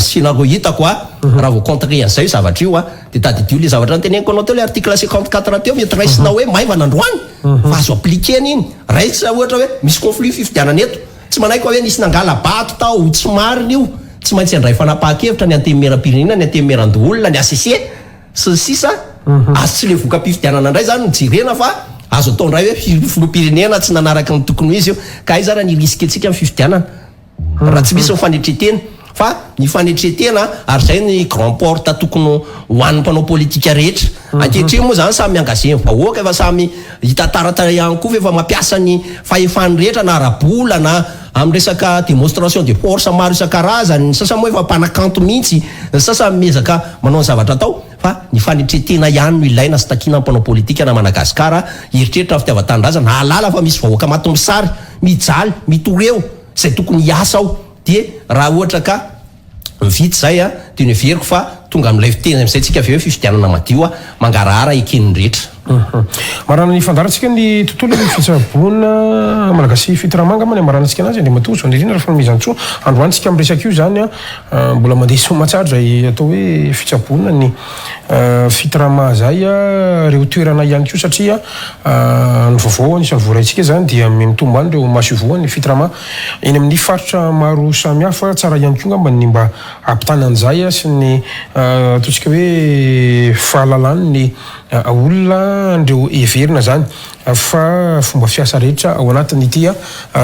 scénario hitako an, raha vao contrer an'izay io zavatra io an, dia tadidio le zavatra noteneniko anao teo le article 54 teo mety raisina hoe maivana androany fa azo appliquer-na iny. Raisina ohatra hoe misy conflit fifidianana eto. Tsy manaiky aho hoe nisy nangala-bato tao, tsy marina io, tsy maintsy handray fanapahan-kevitra ny Antenimierampirenena, ny Antenimierandoholona, ny HCC, sy ny sisa Azo tsy le voka-pifidianana indray izany no jerena fa azo atao indray hoe filoham-pirenena tsy nanaraka ny tokony ho izy io, ka aiza ary ny risque-ntsika amin'ny fifidianana raha tsy misy ny fanetren-tena. Fa ny fanetren-tena ary izay ny grand porte tokony ho an'ny mpanao politika rehetra. Ankehitriny moa izany samy mi-engager ny vahoaka, efa samy hita taratra ihany koa fa efa mampiasa ny fahefany rehetra na ara-bola na amin'ny resaka démonstration de force maro isan-karazany, ny sasany moa efa mpanakanto mihitsy, ny sasany miezaka manao ny zavatra atao fa ny fanetren-tena ihany no ilaina sy takiana amin'ny mpanao politika na Madagascar hieritreritra ny fitiavan-tanindrazana, hahalala fa misy vahoaka maty mosary, mijaly, mitoreo izay tokony hiasa ao. Dia raha ohatra ka vita izay a, dia noheveriko fa tonga amin'ilay fiteny amin'izay tsika avy eo hoe fifidianana madio a, mangarahara eken'ny rehetra. Marana ny fandaharantsika ny tontolon'ny fitsaboana malagasy Fitoramanga angamba ny hamaranantsika anazy Andriamatoa Zonirina Rafanomezantsoa. Androany tsika miresaka io izany a, mbola mandeha soamantsara izay atao hoe fitsaboana ny Fitrama izay a, ireo toerana ihany koa satria ny vaovao anisan'ny voaraintsika izany dia mitombo any ireo masoivohon'ny Fitrama. Eny amin'ny faritra maro samihafa, tsara ihany koa angamba ny mba hampitana an'izay sy ny ataontsika hoe fahalalan'ny olona an'ireo heverina izany fa fomba fiasa rehetra ao anatin'ity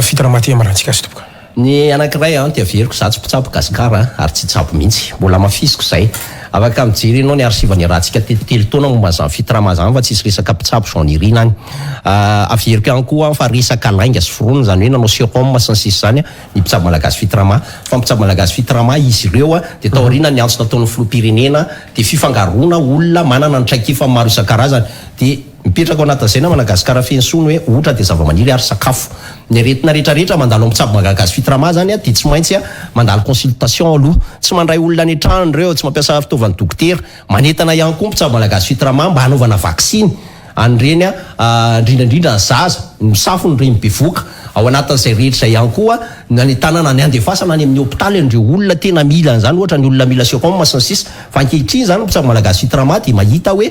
fitaramaty amarantsika azy tompoko. Ny anankiray an, dia averiko, za tsy mpitsabo Gasikara an, ary tsy hitsabo mihitsy. Mbola hamafisiko izay. Afaka mijery ianao ny archive niarahantsika teto 3 taona momba an'izany fitrama izany fa tsisy resaka mpitsabo Jean Nirina any. Averiko ihany koa fa resaka lainga sy foronina izany hoe nanao serum sy ny sisa izany ny mpitsabo malagasy fitrama. Fa mpitsabo malagasy fitrama izy ireo dia taoriana ny antso nataon'ny filoham-pirenena dia fifangaroana olona manana ny traikefa maro isan-karazany dia Mipetraka ao anatin'izay namana Gasikara Fenosoa ny hoe otra dia zavamaniry ary sakafo. Ny aretina rehetra rehetra mandalo amin'ny mpitsabo Malagasy Fitrama zany dia tsy maintsy mandalo consultation aloha. Tsy mandray olona any an-trano ireo, tsy mampiasa fitaovan'ny dokotera. Manentana ihany koa ny mpitsabo Malagasy Fitrama mba hanaovana vaksiny an'ireny indrindra indrindra ny zaza, ny misafo, ny reny bevoka. Ao anatin'izay rehetra izay ihany koa ny hanentanana ny handefasana any amin'ny hopitaly an'ireo olona tena mila an'izany ohatra ny olona mila sérum sy ny sisa. Fa ankehitriny izany ny mpitsabo malagasy Fitrama dia mahita hoe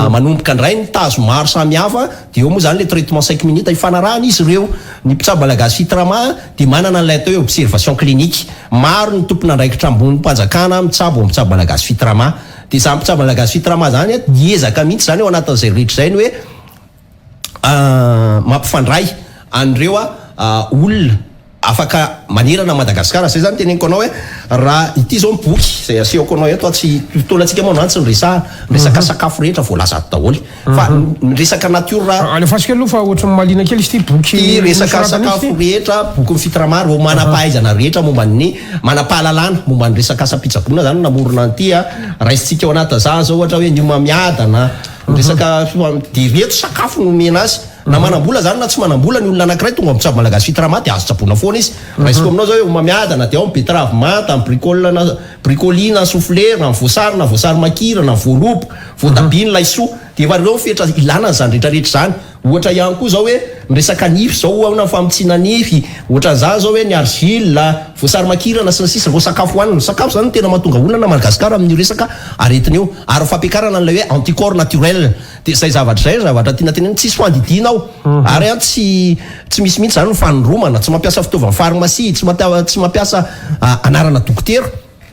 manomboka indray ny tazo maro samihafa dia eo moa izany ilay traitement 5 minutes ifanarahana izy ireo. Ny mpitsabo malagasy Fitrama dia manana an'ilay atao hoe observation clinique. Maro ny tompon'andraikitra ambonim-panjakana mitsabo ao amin'ny mpitsabo malagasy Fitrama. Dia izany mpitsabo malagasy Fitrama izany miezaka mihitsy izany ao anatin'izay rehetra izay ny hoe mampifandray an'ireo olona afaka manerana an'i Madagasikara. Zay zany teneniko anao hoe raha ity zao ny boky izay asehoko anao eto, tsy fotoanantsika moa androany tsy niresahana, resaka sakafo rehetra voalaza ato daholo fa ny resaka natiora. Alefaso kely aloha fa ohatran'ny mahaliana kely izy ity boky Ity resaka nosoratana izy sakafo ity. rehetra, bokin'ny Fitrama, ireo manam-pahaizana rehetra momba ny manam-pahalalana momba ny resaka asam-pitsaboana zany no namorona an'ity. Raisintsika ao anatin'izany zao ohatra hoe ny homamiadana, Ny resaka dia ireto sakafo no omena azy. Na manam-bola zany na tsy manam-bola ny olona anankiray tonga mitsabo malagasy fitrama dia azo tsaboina foana izy. Raisiko aminao zao hoe homamiadana dia ao ny betterave manta, ny bricole na bricoli na soufflé, na ny voasary na voasary makirana, ny voaloboka, voatabia, ny laisoa. Dia efa ireo ny fetra ilana an'izany rehetra rehetra izany. Ohatra ihany koa zao hoe ny resaka nify zao ahoana ny famintsiana nify, ohatran'izany zao hoe ny argile, voasary makirana sy ny sisa, ireo sakafo hohanina. Sakafo zany no tena mahatonga olana Madagascar amin'io resaka aretina io. Ary ny fampiakarana an'ilay hoe anticorps naturel. Dia izay zavatra izay ry zavatra tiana tenenina, tsisy fandidiana ao. Ary an tsy tsy misy mihitsy zany ny fanindromana, tsy mampiasa fitaovan'ny pharmacie, tsy mampiasa anarana dokotera.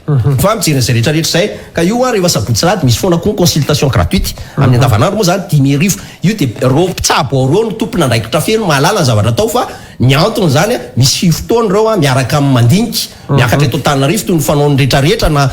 Fa mijery an'izay rehetra rehetra izay ka io an rehefa sabotsy alahady misy foana koa ny consultation gratuite amin'ny andavanandro moa zany 5500 io dia ireo mpitsabo ao ireo no tompon'andraikitra feno mahalala ny zavatra atao fa ny antony izany an misy fotoana ireo an miaraka amin'ny mandinika miakatra eto Antananarivo toy ny fanaon'ny rehetra rehetra na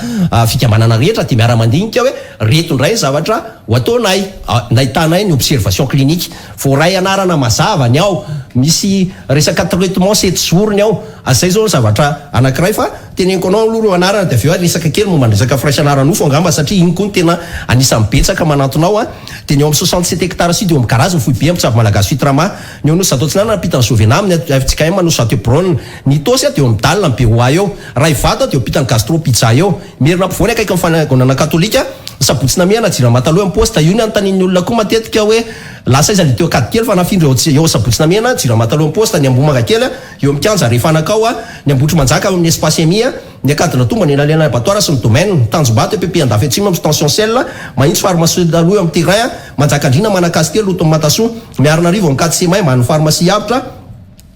fikambanana rehetra dia miara mandinika hoe reto indray ny zavatra ho ataonay nahitanay ny observation clinique voaray anarana mazava ny ao misy resaka traitement sept jours ny ao zay zao ny zavatra anakiray fa Teneniko anao aloha ireo anarana dia avy eo resaka kely momba ny resaka firaisana ara-nofo angamba satria iny koa no tena anisan'ny betsaka manantona ao an! Dia ny eo amin'ny 67 hectares sud eo amin'ny garage ny foibe mpitsabo malagasy Fitrama, ny eo Anosizato Atsinanana ampitan'ny Sovena amin'ny FJKM Anosizato Hebron, ny Itaosy dia eo amin'ny Dal amin'ny BOA eo, Raivato dia eo ampitan'ny Gastro Pizza eo, Merina Ampovoany akaikin'ny Fiangonana Katolika, ny Sabotsy Namehana Jirama taloha amin'ny Poste, io ny anontanian'ny olona koa matetika hoe lasa aiza le teo Ankadikely fa nafindra eo eo Sabotsy Namehana, Jirama taloha amin'ny Poste, ny Ambohimangakely Eo amin'ny kianja Refanakao, ny Ambohitrimanjaka ao amin'ny Espace EMI, ny Ankadindratombo anelanelan'ny Abattoir sy ny Domaine, Tanjombato EPP Andafy Atsimo amin'ny Station Sel, Mahitsy Pharmacie taloha eo amin'ny Terrain, Manjakandriana Manakasitelo Route Matasoa, Miarinarivo amin'ny Katsy-Semay ambanin'ny Pharmacie Avotra,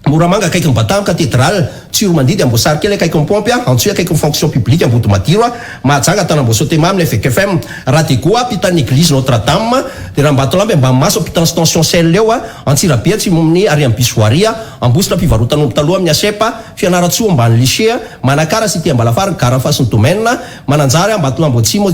Moramanga akaikin'ny Batamy Cathedrale, Tsiromandidy Amboasarikely akaikin'ny Pompy, Antsohihy akaikin'ny Fonction Publique Ambodimadiro, Mahajanga Tanambao Sotema amin'ny FECFM, Radego ampitan'ny Eglise Notre Dame, dia Rambatolampy Ambanimaso ampitan'ny Station Sel eo, Antsirabe atsimon'ny ary amin'ny Bus Voirie, Ambositra fivarotan'omby taloha amin'ny Asep, Fianarantsoa ambany Lycée, Manakara cité Ambalafary gara fasin'ny Domaine, Mananjary Ambatolampy atsimo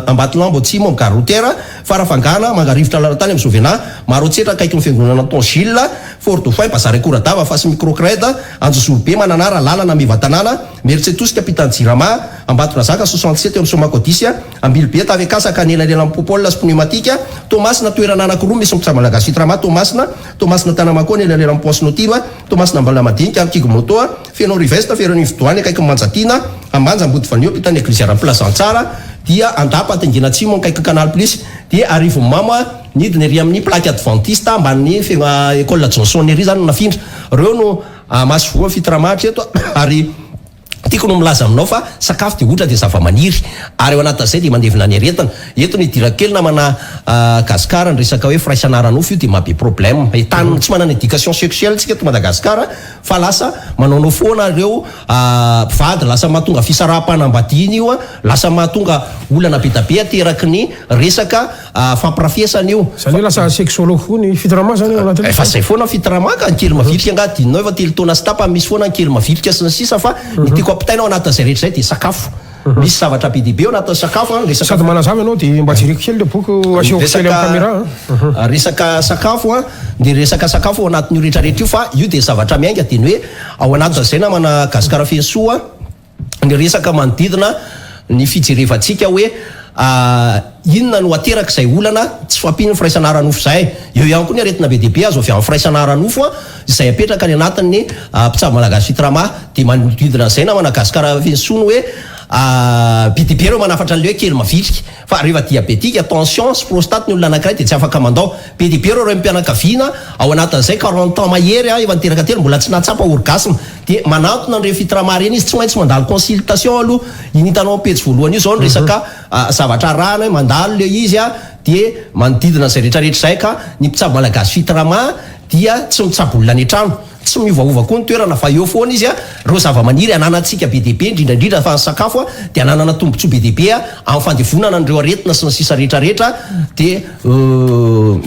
Ambatolampy atsimo amin'ny gare routière, Farafangana, Mangarivotra lalan-tany amin'ny Sovena, Maroantsetra akaikin'ny fiangonana Anton Gilles, Fort Dauphin bazary Ankoradava fasin'ny Microcred, Anjozorobe Mananara lalana Maevatanàna, Meritsetosika ampitan'ny Jirama, Ambatondrazaka 67 eo amin'ny Somakodis, Ambilobe Tafikasaka anelanelan'ny Popol sy Pneumatique, Toamasina toerana anankiroa misy ny mpitsabo malagasy Fitrama Toamasina, Toamasina Tanamakoa anelanelan'ny Pont sy Notiva, Toamasina Ambalamadinika ary Kigmoto, Feno Rivest Feronivo Doany akaikin'i Manjatiana, Ambanja Ambodivanio ampitan'ny Eglizy Ara-pilazantsara, dia Andapa Atengena Atsimo akaikin'ny Canal Plus, dia Arivonimamo nidina ery amin'ny Plaque Adventiste ambanin'ny Ecole Johnson ery izany no nafindra. Ireo no masoivoho Fitrama hatreto ary Tiako no milaza aminao fa sakafo dia ohatra dia zavamaniry ary ao anatin'izay dia mandevina ny aretina. Eto no idirako kely namana Gascar ny resaka hoe firaisana ara-nofo io dia maha be problème. Entanina tsy manana éducation sexuelle tsika eto Madagascar fa lasa manaonao foana ireo mpivady lasa mahatonga fisaraham-panambadiana io, lasa mahatonga olana be da be ateraky ny resaka Fampirafesana io. Zany hoe lasa sexologue koa ny Fitrama zany ao anatin'io? Efa zay foana Fitrama ka, ny kely mavitrika angaha adinonao efa 3 taona sy tapany misy foana ny kely mavitrika sy ny sisa fa ny tiako ampitaina ao anatin'izay rehetra izay dia sakafo. Misy zavatra be dia be ao anatin'ny sakafo an, resaka. Sady manazava ianao dia mba jereko kely ilay boky asehoko kely amin'ny caméra an. Resaka sakafo an, ny resaka sakafo ao anatin'io rehetra rehetra io fa io dia zavatra miainga dia ny hoe ao anatin'izay namana Gasikara Fenosoa, ny resaka manodidina ny fijerevantsika hoe inona no ateraka izay olana tsy fahampian'ny firaisana ara-nofo izay. Eo ihany koa ny aretina be dia be azo avy amin'ny firaisana ara-nofo izay apetraka any anatin'ny mpitsabo malagasy Fitrama. Dia manodidina an'izay namana Gasikara Fenosoa ny hoe be dia be ireo manafatra an'ilay hoe kely mavitrika. Fa rehefa diabetika, tension sy prostate ny olona anankiray dia tsy afaka mandao. Be dia be ireo raim-pianakaviana ao anatin'izay 40 ans mahery efa niteraka telo mbola tsy nahatsapa orgasme. Dia manantona an'ireny fitrama ireny izy, tsy maintsy mandalo consultation aloha. Iny hitanao amin'ny pejy voalohany io izao ny resaka zavatra arahana hoe mandalo ilay izy dia manodidina an'izay rehetra rehetra izay ka ny mpitsabo malagasy fitrama dia tsy mitsabo olona any an-trano. Tsy miovaova koa ny toerana fa eo foana izy, ireo zavamaniry ananantsika be dia be indrindra indrindra fa ny sakafo dia ananana tombotsoa be dia be amin'ny fandevonana an'ireo aretina sy ny sisa rehetra rehetra dia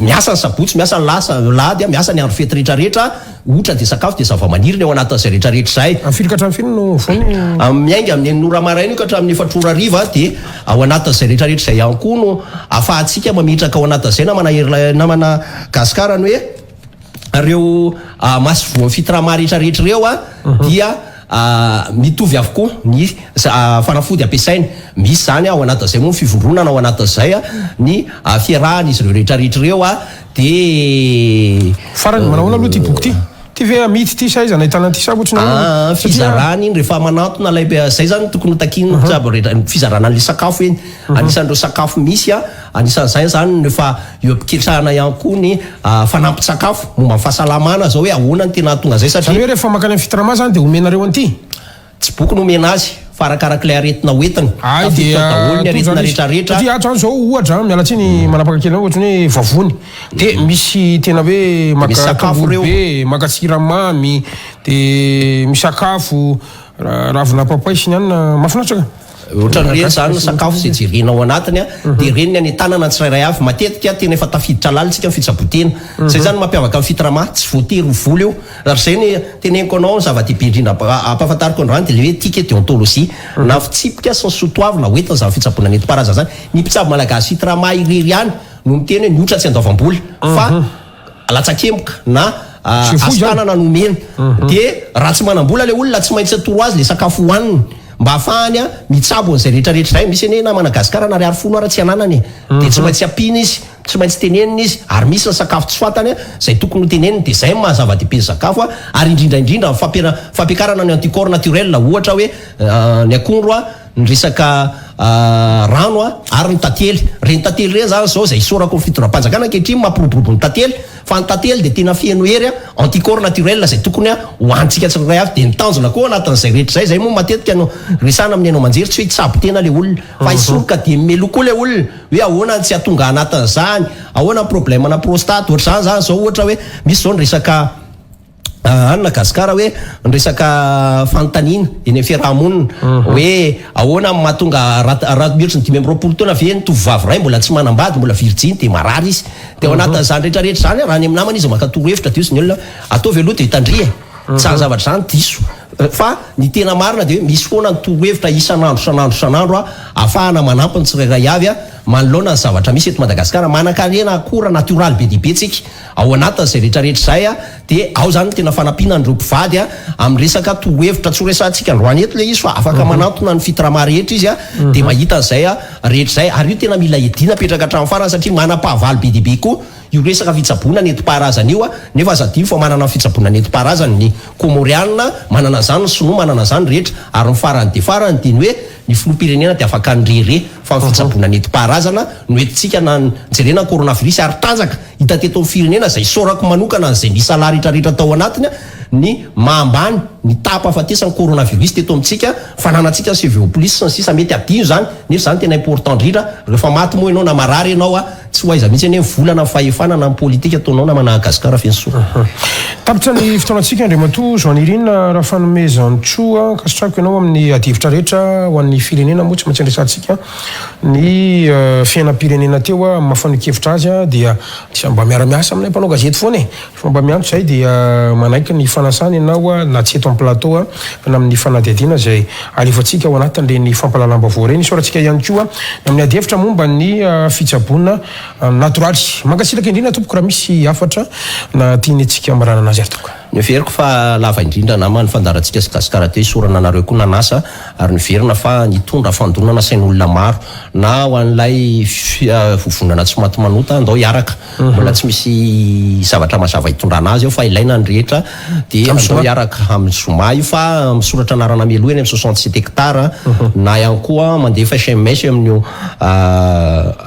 miasa ny sabotsy, miasa ny lahady, miasa ny andro fety rehetra rehetra, ohatra dia sakafo dia zavamaniry ny ao anatin'izay rehetra rehetra izay. Amin'ny firy ka hatramin'ny firy no vono? Miainga amin'ny enina ora maraina io ka hatramin'ny efatra ora hariva dia ao anatin'izay rehetra rehetra izay ihany koa no ahafahantsika mametraka ao anatin'izay namana Hery namana Gasikara ny hoe Ireo masoivohon'ny Fitrama rehetra rehetra ireo dia mitovy avokoa ny fanafody ampiasainy. Misy izany ao anatin'izay moa ny fivondronana, ao anatin'izay ny fiarahan'izy ireo rehetra rehetra ireo dia. Farany, manahoana aloha ity boky ity? Ity ve amidy ity sa aiza no ahitana an'ity sa ohatry ny ahoana? Fizarana iny rehefa manantona ilay, izay izany no tokony ho takian'ny mpitsabo rehetra, ny fizarana an'ilay sakafo iny. Anisan'ireo sakafo misy. Anisan'izay izany ny efa eo am-piketrahana ihany koa ny fanampin-tsakafo momba ny fahasalamana izao hoe ahoana no tena hahatonga izay satria. Izany hoe rehefa mankany amin'ny Fitrama izany dia omenareo an'ity? Tsy boky no omena azy fa arakarak'ilay aretina hoentiny. Hay Tafiditra dia ao daholo ny tojo aretina izany izy. rehetrarehetra. Satria ato izany izao ohatra, miala tsiny manapaka kely anao, ohatran'ny hoe vavony dia misy tena hoe Dia misy maka sakafo tongolo ireo. be, maka siramamy, dia misakafo, ravina papay sy ny anona, mahafinaritra ka. Ohatran'ireny izany ny sakafo izay jerena ao anatiny dia ireny ny anentanana ny tsirairay avy. Matetika tena efa tafiditra lalina isika amin'ny fitsaboan-tena. Izay izany no mampiavaka ny Fitrama, tsy voatery ho vola io. Ary izay no teneniko anao, ny zava-dehibe indrindra ampahafantariko androany dia ilay hoe éthique et déontologie, na fitsipika sy ny soatoavina hoentin'izany fitsaboana nentim-paharazana izany. Ny mpitsabo malagasy Fitrama irery ihany no miteny hoe ny otra tsy andoavam-bola fa latsakemboka na hasin-tanana no omena. Dia raha tsy manam-bola ilay olona, tsy maintsy atoro azy ilay sakafo hohaniny mba hahafahany mitsabo an'izay rehetrarehetra izay. Misy anie na Madagasikara na ariary folo ara tsy ananany e. Dia tsy maintsy ampiana izy, tsy maintsy tenenina izy ary misy ny sakafo tsy fantany izay tokony ho teneniny. Dia izay no maha zava-dehibe ny sakafo ary indrindra indrindra ny fampiakarana ny anticorps naturel ohatra hoe ny akondro, ny resaka rano ary ny tantely. Ireny tantely ireny izany izao izay isaorako ny fitondram-panjakana ankehitriny mampiroborobo ny tantely fa ny tantely dia tena feno hery anticorps naturel izay tokony hohanintsika tsirairay avy. Dia ny tanjona koa ao anatin'izay rehetra izay, izay moa matetika no resahana amin'ny haino aman-jery, tsy hoe hitsabo tena ilay olona fa hisoroka dia meloa koa ilay olona hoe ahoana ny tsy hahatonga anatin'izany, ahoana ny problème-na prostate, ohatr'izany izany izao ohatra hoe misy izao ny resaka Any Gasikara hoe ny resaka fanontaniana eny amin'ny fiaraha-monina hoe ahoana no mahatonga raha mihoatry ny 25 taona ve ny tovovavy iray mbola tsy manambady, mbola virjiny dia marary izy. Dia ao anatin'izany rehetra rehetra izany raha any amin'ny namana izy maka torohevitra dia hozy ny olona ataovy aloha dia tandria e! Izany zavatra izany diso. Fa ny tena marina dia hoe misy foana ny torohevitra isan'andro isan'andro isan'andro ahafahana manampy ny tsirairay avy manoloana ny zavatra misy eto Madagasikara. Manankarena akora natioraly be dia be tsika. Ao anatin'izay rehetra rehetra izay dia ao izany ny tena fanampiana an'ireo mpivady amin'ny resaka torohevitra. Tsy ho resahantsika androany eto ilay izy fa afaka manantona ny Fitrama rehetra izy dia mahita an'izay rehetra izay. Ary io tena mila hiadiana apetraka hatramin'ny farany satria manam-pahavalo be dia be koa io resaka fitsaboana nentim-paharazana io nefa aza adino fa manana ny fitsaboana nentim-paharazany ny Kômôriana, manana an'izany ny Sinoa, manana an'izany ny rehetra. Ary ny farany dia farany dia ny hoe ny filoham-pirenena dia afaka nirehareha fa ny fitsaboana nentim-paharazana no entintsika na jerena ny coronavirus ary tanjaka hita teto amin'ny firenena izay isaorako manokana an'izay nisalahy rehetrarehetra tao anatiny ny maha ambany ny taham-pahafatesan'ny coronavirus teto amintsika, fananantsika ny CVO plus sy ny sisa mety hadino izany nefa izany tena important indrindra rehefa maty moa ianao na marary ianao tsy ho aiza mihitsy anie ny vola na ny fahefana na ny politika ataonao na Madagascar feno soa. Tapitra ny fotoanantsika Andriamatoa Jean Nirina Rafanomezantsoa, ankasitrahako ianao amin'ny adihevitra rehetra ho an'ny firenena moa tsy maintsy andresantsika ny fiainam-pirenena teo amin'ny maha fanehoan-kevitra azy dia mba miara-miasa aminay mpanao gazety foana e! Rehefa mba miantso izahay dia manaiky ny fanasana ianao na tsy eto amin'ny plateau na amin'ny fanadihadiana izay alefantsika ao anatin'ireny fampahalalam-baovao ireny. Isaorantsika ihany koa ny amin'ny adihevitra momba ny fitsaboana natoraly. Mankasitraka indrindra tompoko raha misy hafatra na tiantsika hamaranana azy ary tompoko. Noheveriko fa lava indrindra nama ny fandaharantsika sy Gasikara teo, isaorana anareo koa nanasa ary noheverina fa nitondra fandonana sain'olona maro na ho an'ilay vovonana tsy maty manota andao hiaraka. Mbola tsy misy zavatra mazava hitondrana azy eo fa ilaina ny rehetra dia andao hiaraka amin'ny zoma io fa misoratra anarana mialoha eny amin'ny 67 hectares na ihany koa mandefa sms eo amin'io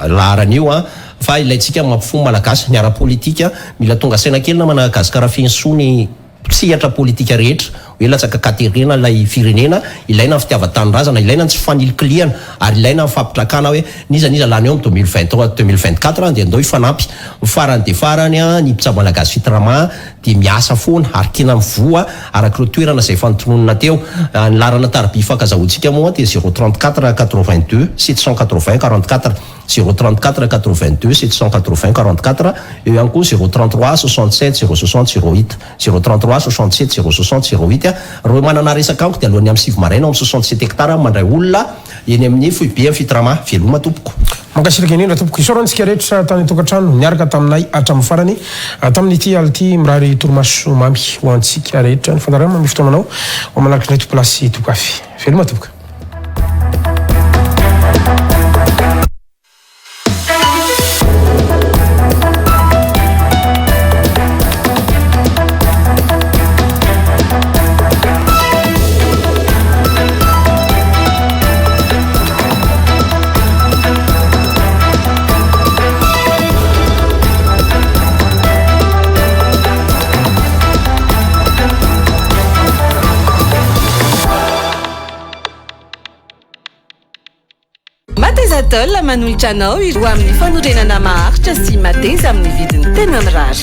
laharana io fa ilaintsika mampifoha malagasy ny ara-politika mila tonga saina kely namana Gasikara Fenosoa ny sehatra politika rehetra, hoe latsaka an-katerena ilay firenena, ilaina ny fitiavan-tanindrazana, ilaina ny tsy fanilikilihana ary ilaina ny fampitrakana hoe n'iza n'iza lany eo amin'ny 2023, 2024 dia andao hifanampy. Ny farany dia farany, ny mpitsabo malagasy Fitrama dia miasa foana ary tena mivoha araka ireo toerana izay efa notononina teo. Ny laharana tariby ifankazahoantsika moa dia 034 82 780 44. Zéro 34 82 780 44, eo ihany koa zéro 33 67 zéro 60 zéro 8, zéro 33 67 zéro 60 zéro 8. Ireo manana resaka amiko dia alohan'ny amin'ny 9 maraina ao amin'ny 67 hectares mandray olona eny amin'ny foibe amin'ny Fitrama. Veloma tompoko. Mankasitraka indrindra tompoko. Isaorana antsika rehetra tany an-tokantrano niaraka taminay hatramin'ny farany tamin'ity alina ity. Mirary torimaso mamy ho antsika rehetra. Ny fandaharana manome fotoana anao ho manaraka indray tompolahy sy tompokavy. Veloma tompoko. Mateza Atoll manolotra anao ireo amin'ny fanorenana maharitra sy mateza amin'ny vidiny tena mirary.